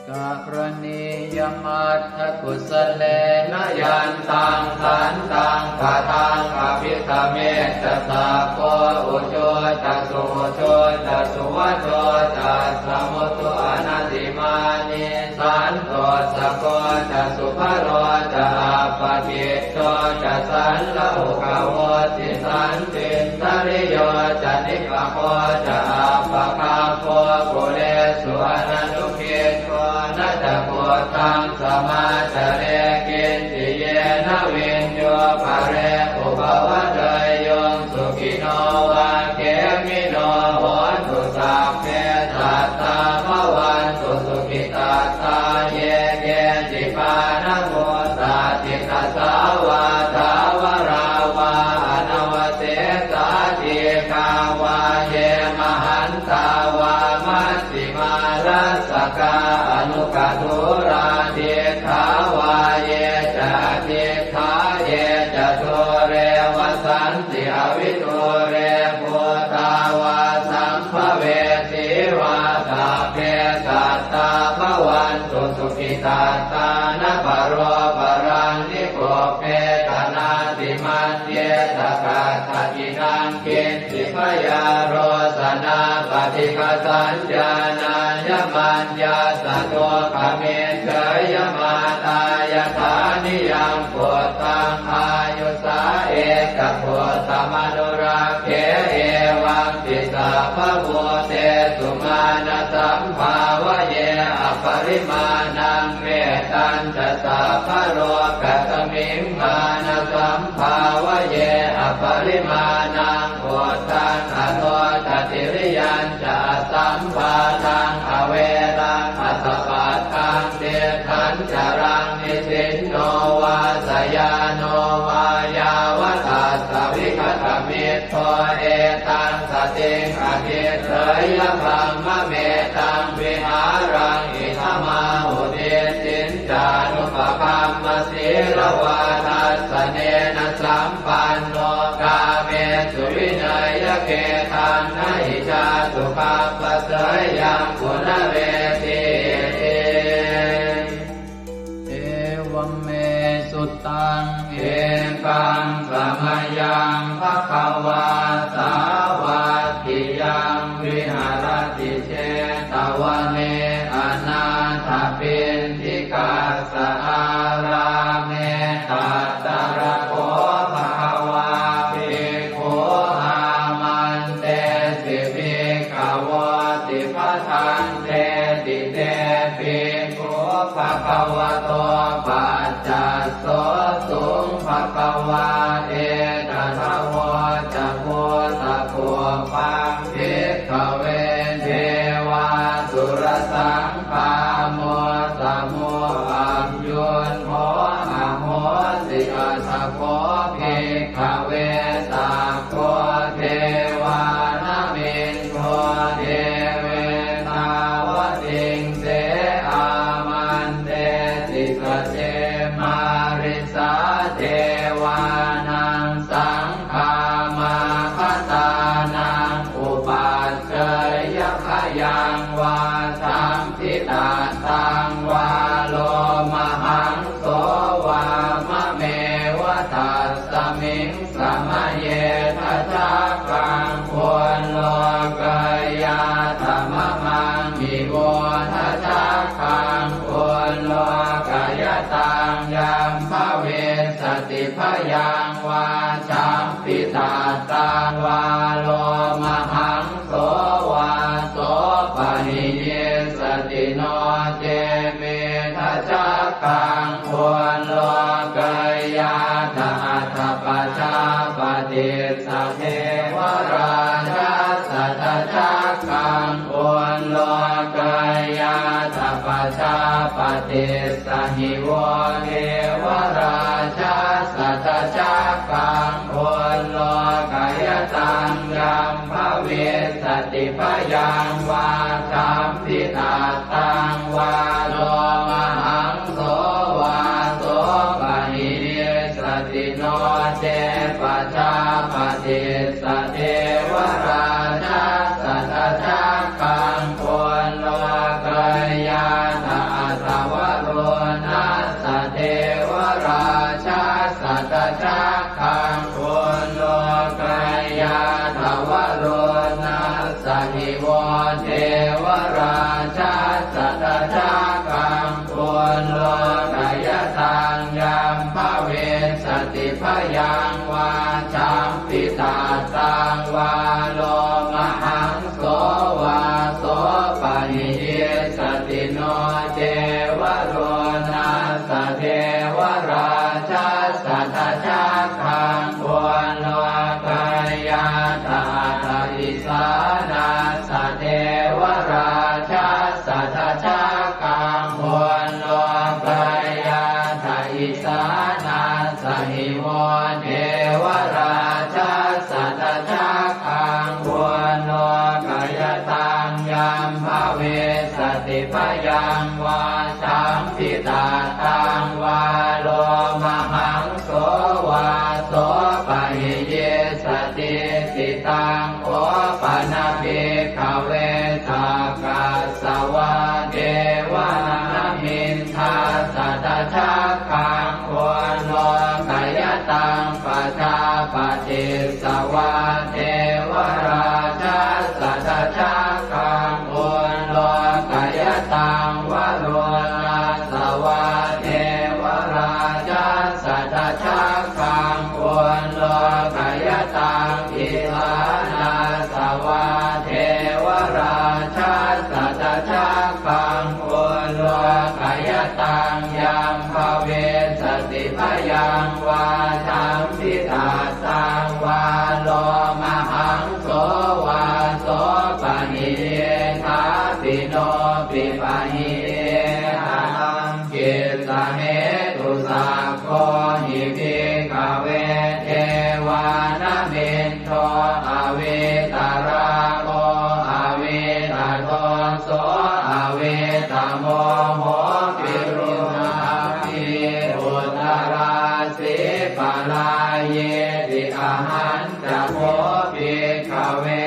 Karaṇīyamatthakusalena, yantaṃ santaṃ padaṃ abhisamecca, sakko ujū ca suhujū ca, suvaco cassa mudu anatimānī, santussako ca subharo ca, appakicco ca sallahukavutti, santindriyo ca nipako ca, appagabbho kulesu ananu giddho. Na ca khuddaṃ samācare kiñci, yena viññū pare upavadeyyuṃ. Sukhino vā khemino hontu, sabbe sattā bhavantu sukhitattā. Ye keci pāṇabhūtatthi, tasā vā thāvarā vā anava dūre bhūtā vā sambhavesī vā, sabbe sattā bhavantu sukhitattā. Na paro paraṃ nikubbetha, nātimaññetha katthaci naṃ kiñ ci. Byārosanā paṭighasaññā, nāññamaññassa dukkhamiccheyya. Mātā yathā niyaṃ puttaṃ, āyusā ekaputtamanurakkhe, evampi sabbabhūtesu, mānasambhāvaye aparimāṇaṃ. Mettañca sabbalokasmiṃ, mānasambhāvaye aparimāṇaṃ, uddhaṃ adho ca tiriyañca, asambādhaṃ averaṃ asapattaṃ. Tiṭṭhañcaraṃ nisinno vā, sayāno vā yāvatassa vigatamiddho, etaṃ satiṃ adhiṭṭheyya, brahmametaṃ vihāraṃ idhamāhu. Diṭṭhiñcānupagamma sīlavā, dassanena sampanno, kāmesu vineyya gedhaṃ, na hi jātu gabbhaseyyaṃ punaretīti. Evaṃ me sutaṃ. Ekaṃ samayaṃ bhagavā sāvatthiyaṃ viharati jetavane anāthapiṇḍikassa ārāme. Tatra kho bhagavā bhikkhū āmantesi bhikkhavoti. Bhadanteti te bhikkhū bhagavato paccassosuṃ. Bhagavā etadavoca. Bhūtapubbaṃ bhikkhave devāsurasaṅgāmo, samo sambuddho ahosi. Atha kho bhikkhave sakko devānamindo devetāvatiṃse āmantesi. Sace mārisā devānaṃ saṅgāmā bhadānaṃ upajjheyya, bhayaṃ vā samphitattaṃ vā lomahaṃso vā mameva tasmiṃ samaye dhajaggaṃ ullokayātha mamaṃ hi vo dhajaggaṃ ullokayataṃ yam bhavissati bhayaṃ vā samphitattaṃ vā lomahaṃso vā sopahiyissati. No ce me dhajaggaṃ ullokayātha. Atha pajāpatissa devarājassa dhajaggaṃ ullokayātha. Pajāpatissa hi vo devarājassa dhajaggaṃ ullokayataṃ yam bhavissati bhayaṃ vā samphitattaṃ vā lomahaṃso vā sopahiyissati. No ce pajāpatissa devarājassa dhajaggaṃ ullokayātha. Atha varuṇassa devarājassa dhajaggaṃ ullokayātha. Varuṇassa hi vo devarājassa dhajaggaṃ ullokayataṃ yam bhavissati bhayaṃ vā samphitattaṃ vā lomahaṃso vā sopahiyissati. No ce varuṇassa devarājassa dhajaggaṃ ullokayātha. Atha isāṇassa devarājassa dhajaggaṃ ullokayātha. Isāṇassa hi vo devarājassa dhajaggaṃ ullokayataṃ yam bhavissati bhayaṃ vā samphitattaṃ vā lomahaṃso vā sopahiyissati. Jambitattaṃ vā lomahaṃso vā sopāni diṭṭhāpi nopi paṇidhī. Kataṃ kissa hetu? Sakko hi bhikkhave devānamin do avītarāgo avītadoso avītamoho virūḷhapī uttarāsī parāyīti. Ahañca kho bhikkhave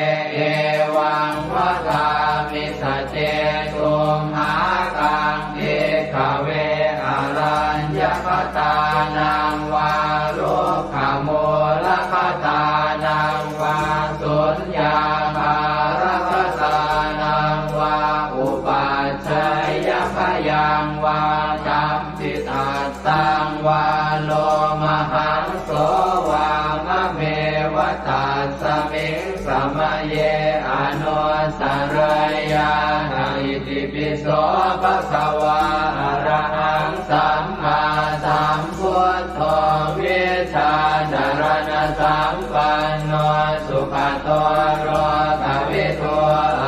evaṃ vadāmi saccesumākaṃ bhikkhave araññagatānaṃ vā rukkhamūlagatānaṃ vā suññāgāragatānaṃ vā upajjhāyabhayaṃ vā jambitattaṃ vā lomahaṃso vā mameva tasmiṃ samaye anussarayyātha. Itipi so bhagavā arahaṃ sammāsambuddho vijjācaraṇasampanno sugato lokavidū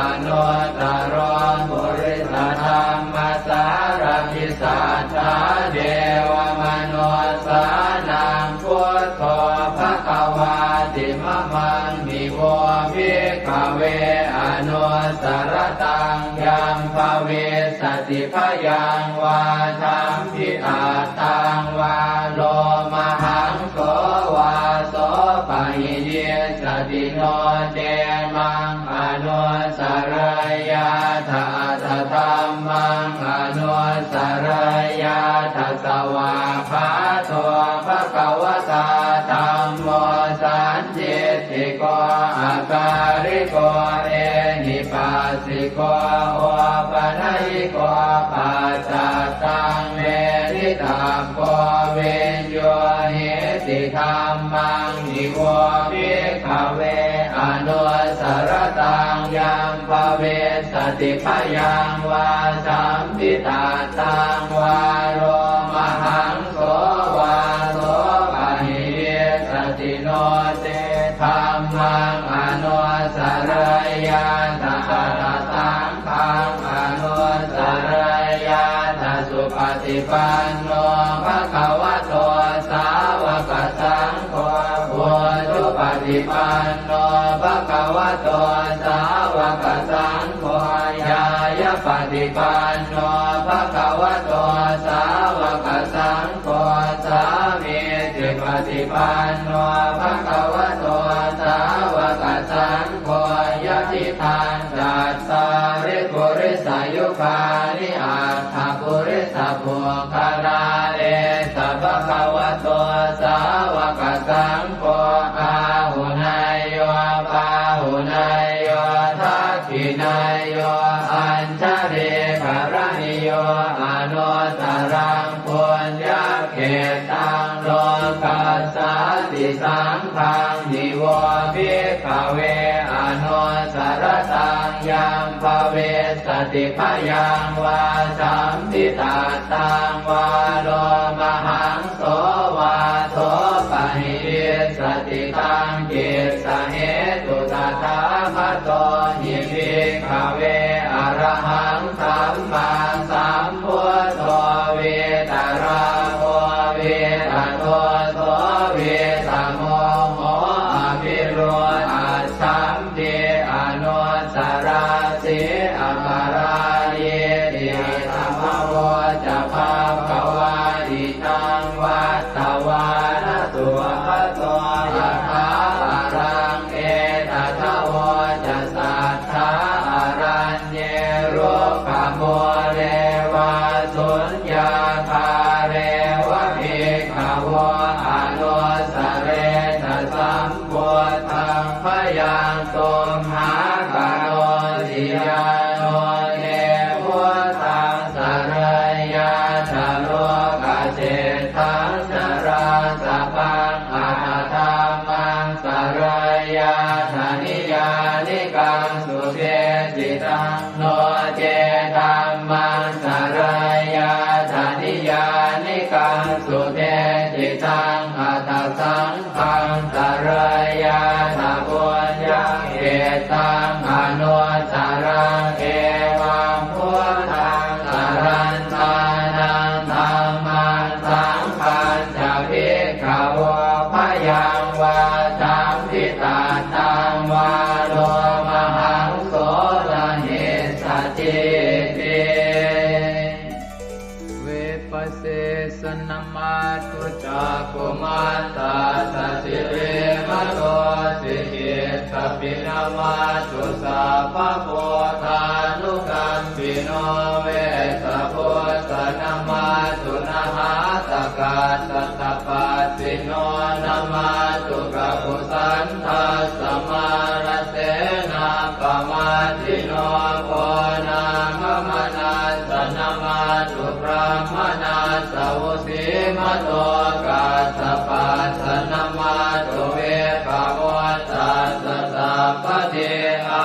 anuttaro purisadammasārathi satthā devamanussānaṃ buddho bhagavāti. Mamaṃ hi vo bhikkhave anussarattaṃ yaṃ bhavissati bhayaṃ vā jambitattaṃ vā lomahaṃso vā sopāhi nissati. No ce maṃ anussarayyātha athadhammaṃ anussarayyātha. Svākkhāto bhagavatā dhammo sandiṭṭhiko akāliko ehipassiko opanayiko paccattaṃ veditabbo viññūhīti. Dhammaṃ hi vo bhikkhave anussarattaṃ yaṃ bhavissati bhayaṃ vā jambitattaṃ vā lomahaṃso vā sopāhi nissati. No ce dhammaṃ anussarayyātha athadasaṅ ghaṃ anussarayyātha. Supaṭipanno bhagavato sāvakasaṅgho ujupaṭipanno bhagavato sāvakasaṅgho ñāyapaṭipanno bhagavato sāvakasaṅgho sāmīcipaṭipanno bhagavato sāvakasaṅgho yadidaṃ cattāri purisayugāni aṭṭha purisapuggalā esa bhagavato sāvakasaṅgho āhuneyyo pāhuneyyo dakkhiṇeyyo añjalikaraṇīyo anuttaraṃ puññakkhettaṃ lokassāti. Saṅghaṃ hi vo bhikkhave anussarattaṃ yaṃ bhavissati bhayaṃ vā jambitattaṃ vā lomahaṃso vā sopāhi nissati. Taṃ kissa hetu? Tathāgato hi bhikkhave arahaṃ sammāsambuddho vītarāgo vītadoso vītamoho avirūḷhaccham- pī anussarāsi aparājīti. Idamavoca bhagavā. Idaṃ vattvāna sugato yathā paraṃ etadavoca satthā araññe rukkhamūle vā suññāgāre va bhikkhavo anussaretha sam- buddhaṃ bhayaṃ tumhākarosi. Yāno te buddhaṃ sarayyātha lokaseṭṭhaṃ narāsabhaṃ aṭṭhaṃ dhammaṃ sarayyātha niyyānikaṃ sudesitaṃ. No ce dhammaṃ sarayyātha niyyānikaṃ sudesitaṃ taṃ anuttaraṃ. Evaṃ buddhaṃ sarantānaṃ dhammaṃ saṅghañca bhikkhavo bhayaṃ vā champi tattaṃ vā lomahaṃso na hissatī ti. Vipasīsa namatthu cakkhumantassa sirīmato, sikhīttapi namatthu sabbabuddhānukampino, Vessabhussa namatthu nhātakassa tapassino, namatthu kakusandhassa mārasenappamaddino, Konāgamanassa namatthu brāhmaṇassa vusīmato, Kassapassa namatthu vippamuttassa sabbadhi,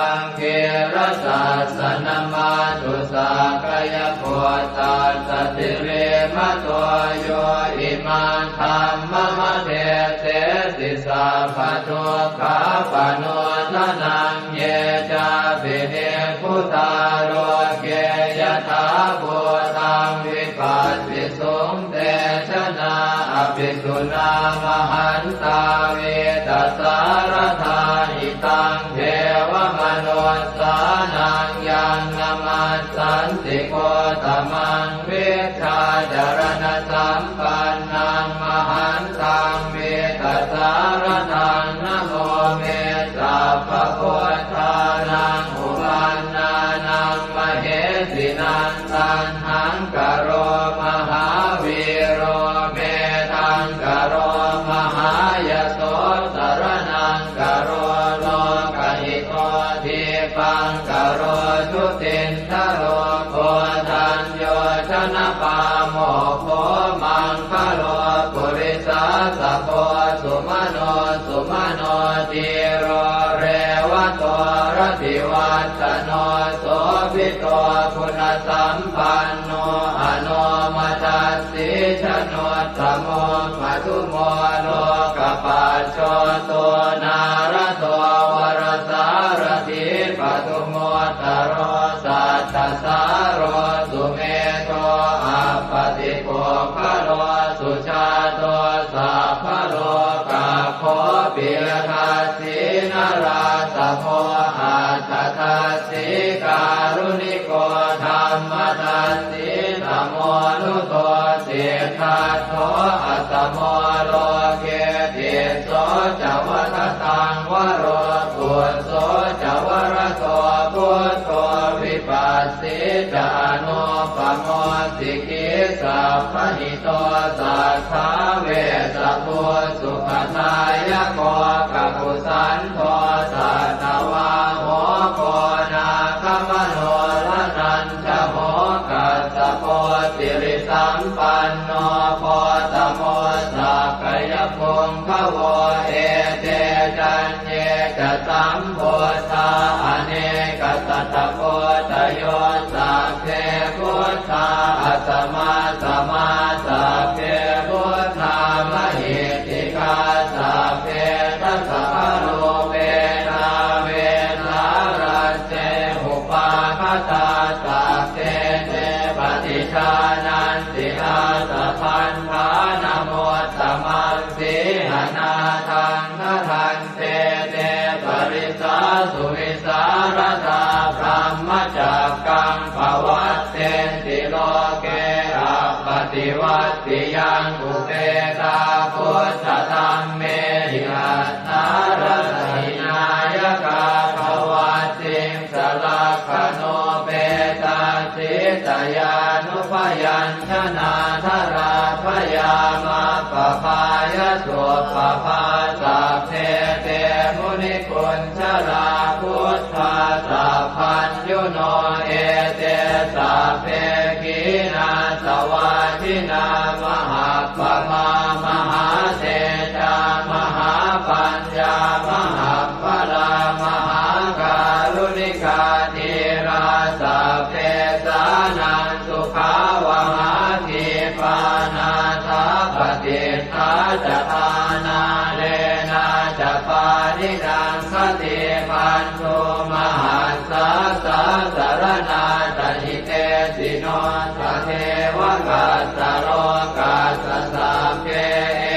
Aṅgīrasassa namatthu sakyaputtassa sirīmato, yo imaṃ dhammamadesesi sabbadukkhāpanūdanaṃ. Ye cāpi nibbutā loke yathābhūtaṃ vipassisuṃ, te janā apisuṇā mahantā vītasāradā. Hitaṃ devamanussānaṃ yaṃ namassanti gotamaṃ, vijjācaraṇasampannaṃ mahantaṃ vītasāradaṃ. Namo me sabbabuddhānaṃ uppannānaṃ mahesinaṃ, Taṇhaṅkaro mahāvīro Medhaṅkaro mahāyaso, Saraṇaṅkaro lokahito, Dīpaṅkaro jutindharo, Koṇḍañño janapāmokkho, Maṅgalo purisāsabho, Sumano sumano dhīro, Revato rativaḍḍhano, Sobhito guṇasampanno, Anomadassī januttamo, Madhumo lokapajjoto, Nārado varasārathī, Padumu ttaro sattasāro, Sumedho appaṭipuggalo, Sujāto sabbalokaggo, Piyadassī narāsabho, Atthadassī kāruṇiko, Dhammadassī tamonudo, Siddhattho asamo loke, Tisso ca vadataṃ varo, Phusso ca varado buddho, Vipassī ca anuppamo, Sikhī sabbahito satthā, Vessabhū sukhadāyako, Kakusandho satthavāho, Koṇāgamano raṇañ jaho, Kassapo sirisampanno, Gotamo sakyapuṅgavo. Ete caññe ca sambuddhā, anekasatakoṭayo, Sabbe buddhā asamassamā, Sabbe buddhā mahiddhikā, Sabbe dasabalūpetā, Vesālā te upāgatā, Sabbe te paṭijānanti, Ātabandhanamuttamaṃ. Sīhanāthaṃ gaṇhanti, Te parisāsu vivīsāradā, Brahmacakkaṃ pavattenti loke, Appaṭivattiyaṃ upetā, Buddhadhammehi attarata hinayakā, Dvattiṃsalakkhaṇūpetā, Sītayānubyañjanādharā, Bhayā maggapāya suppabhā. Sabbe te munikuñjalā, Buddhā sabbaññuno, Ete sabbe khīṇāsavā, Jinā mahappamā, Mahātejā mahāpaññā, Mahappalā mahākāruṇikā, Dhīrā sabbesānaṃ sukhāvahā, Khipā nāthapaṭiṭṭhā ca, Āṇānenā ca pāṇinaṃ, Te bandhū mahassāsā saraṇā ca hitesino, sadevakassa lokassa sabbe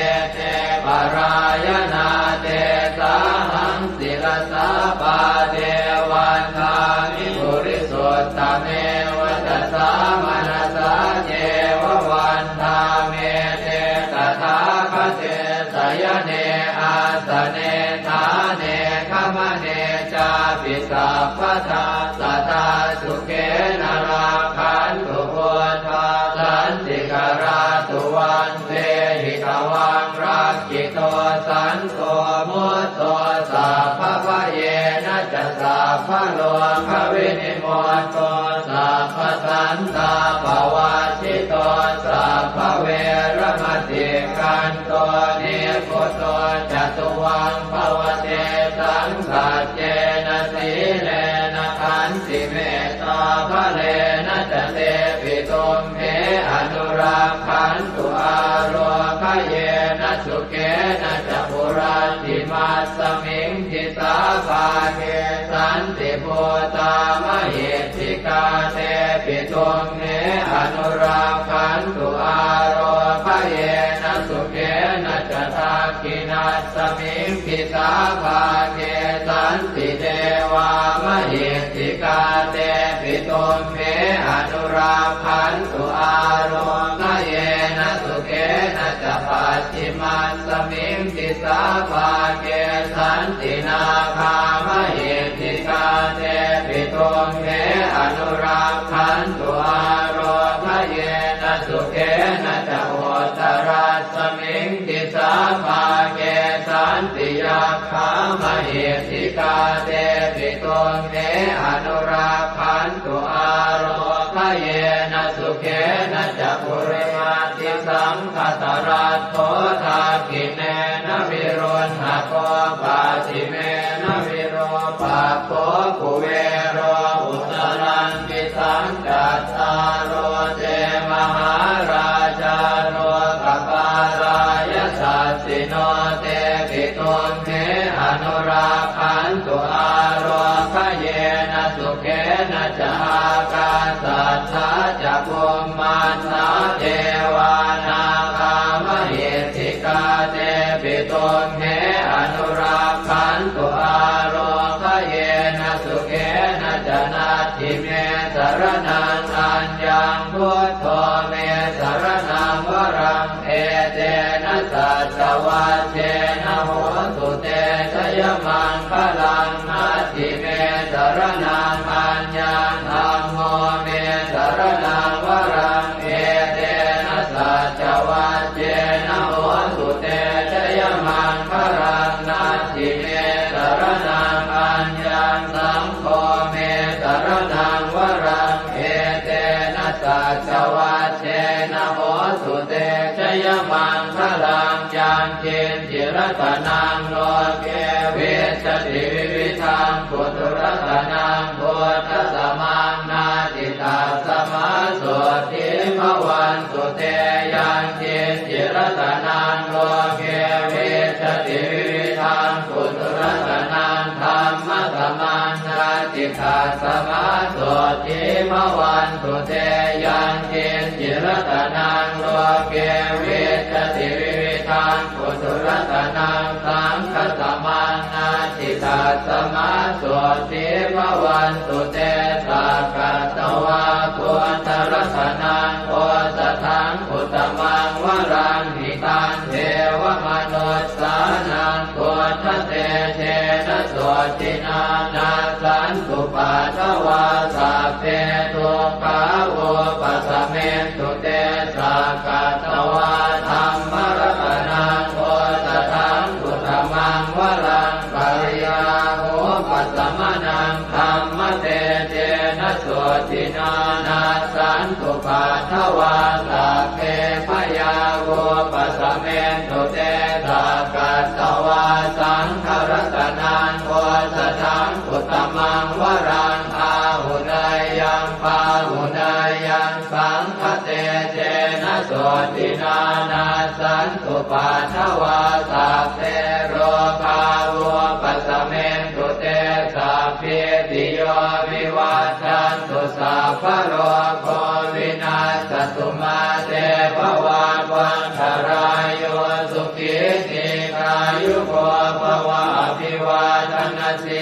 ete parāyanā, tesāhaṃ sirasā pāde vandāmi purisuttame. Vacasā manasā ceva vandāmete tathāgate, sayane āsane ṭhāne gamane cāpi sabbadā, sadā sukhena rakkhantu buddhā santikarā. Tuvaṃ vehi tvaṃ rakkhito santo mutto, sabbabhayena ca sabbarogavinimutto, sabbasantāpavajjito, sabbaveramatikkanto nibbuto ca tuvaṃ bhavatesaṃ. Saccena sīlena khantimettābalena ca devi tumhe anurakkhantu, ārogyena sukhena ca puratthimasmiṃ disābhāge santibhūtā mahiddhikā, tepi tumhe anurakkhantu, ārogyena sukhena ca dakkhiṇasmiṃ disābhāge santidevā mahiddhikā, tepi tumhe anurakkhantu, ārogyena sukhena ca pacchimasmiṃ disābhāge santi nāgā mahiddhikā, tepi tumhe anurakkhantu, ārogyena sukhena ca uttarasmiṃ disābhāge santi yakkhā mahiddhikā, tepi tumhe anurakkhantu, ārogyena sukhena ca purimaṃ disaṅkhasaladdho dakkhiṇena viruḷhako pacchimena virūpakkho kuvero uttaraṃ disaṃ. Cattāro te mahārājā lokapālā yasassino, tepi tumhe anurakkhantu, ārogyena sukhena ca. Ākāsaṭṭhā ca bhummaṭṭhā devā nāgā mahiddhikā, tepi tumhe anurakkhantu, ārogyena sukhena ca. Natthi me saraṇaṃ aññaṃ, buddho me saraṇaṃ varaṃ, etena saccavajjena hotu te jayamaṅgalaṃ. Natthi me saraṇaṃ aññaṃ, dhammo me saraṇaṃ varaṃ, etena saccavajjena hotu te jayamaṅgalaṃ. Natthi me saraṇaṃ aññaṃ, saṅgho me saraṇaṃ varaṃ, etena saccavajjena hotu te jayamaṅgalaṃ. Yaṅkiñci ratanaṃ loke vijjati vividhaṃ puthu, ratanaṃ buddhasamaṃ natthi, tasmā sotthī bhavantu te. Yaṅkiñci ratanaṃ loke vijjati vividhaṃ puthu, ratanaṃ dhammasamaṃ natthi, tasmā sotthī bhavantu te. Yaṅkiñci ratanaṃ loke vijjati vividhaṃ puthu, ratanaṃ saṅghasamaṃ natthi, tasmā sotthī bhavantu te. Sakkatvā buddharatanaṃ osathaṃ uttamaṃ varaṃ, hitaṃ devamanussānaṃ buddhatejena sotthinā, nassantupaddavā sabbe dukkhā vūpasamentu te. Sakkatvā dhammaratanaṃ osathaṃ uttamaṃ varaṃ, bhayāvūpasamanaṃ dhammatejena sotthinā, nassantupaddavā sabbe bhayā vūpasamentu te. Sakkatvā saṅgharatanaṃ osathaṃ uttamaṃ varaṃ, āhuneyyaṃ pāhuneyyaṃ saṅghatejena sotthinā, nassantupaddavā sabbe rogā vūpasamentu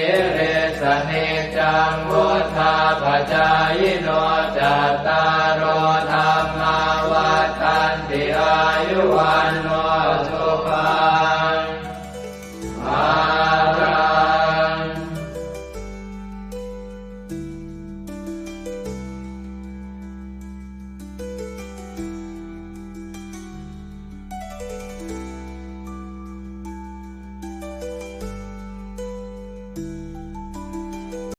sīlissa niccaṃ vuḍḍhāpacāyino, cattāro dhammā vaḍḍhanti: āyu vaṇṇo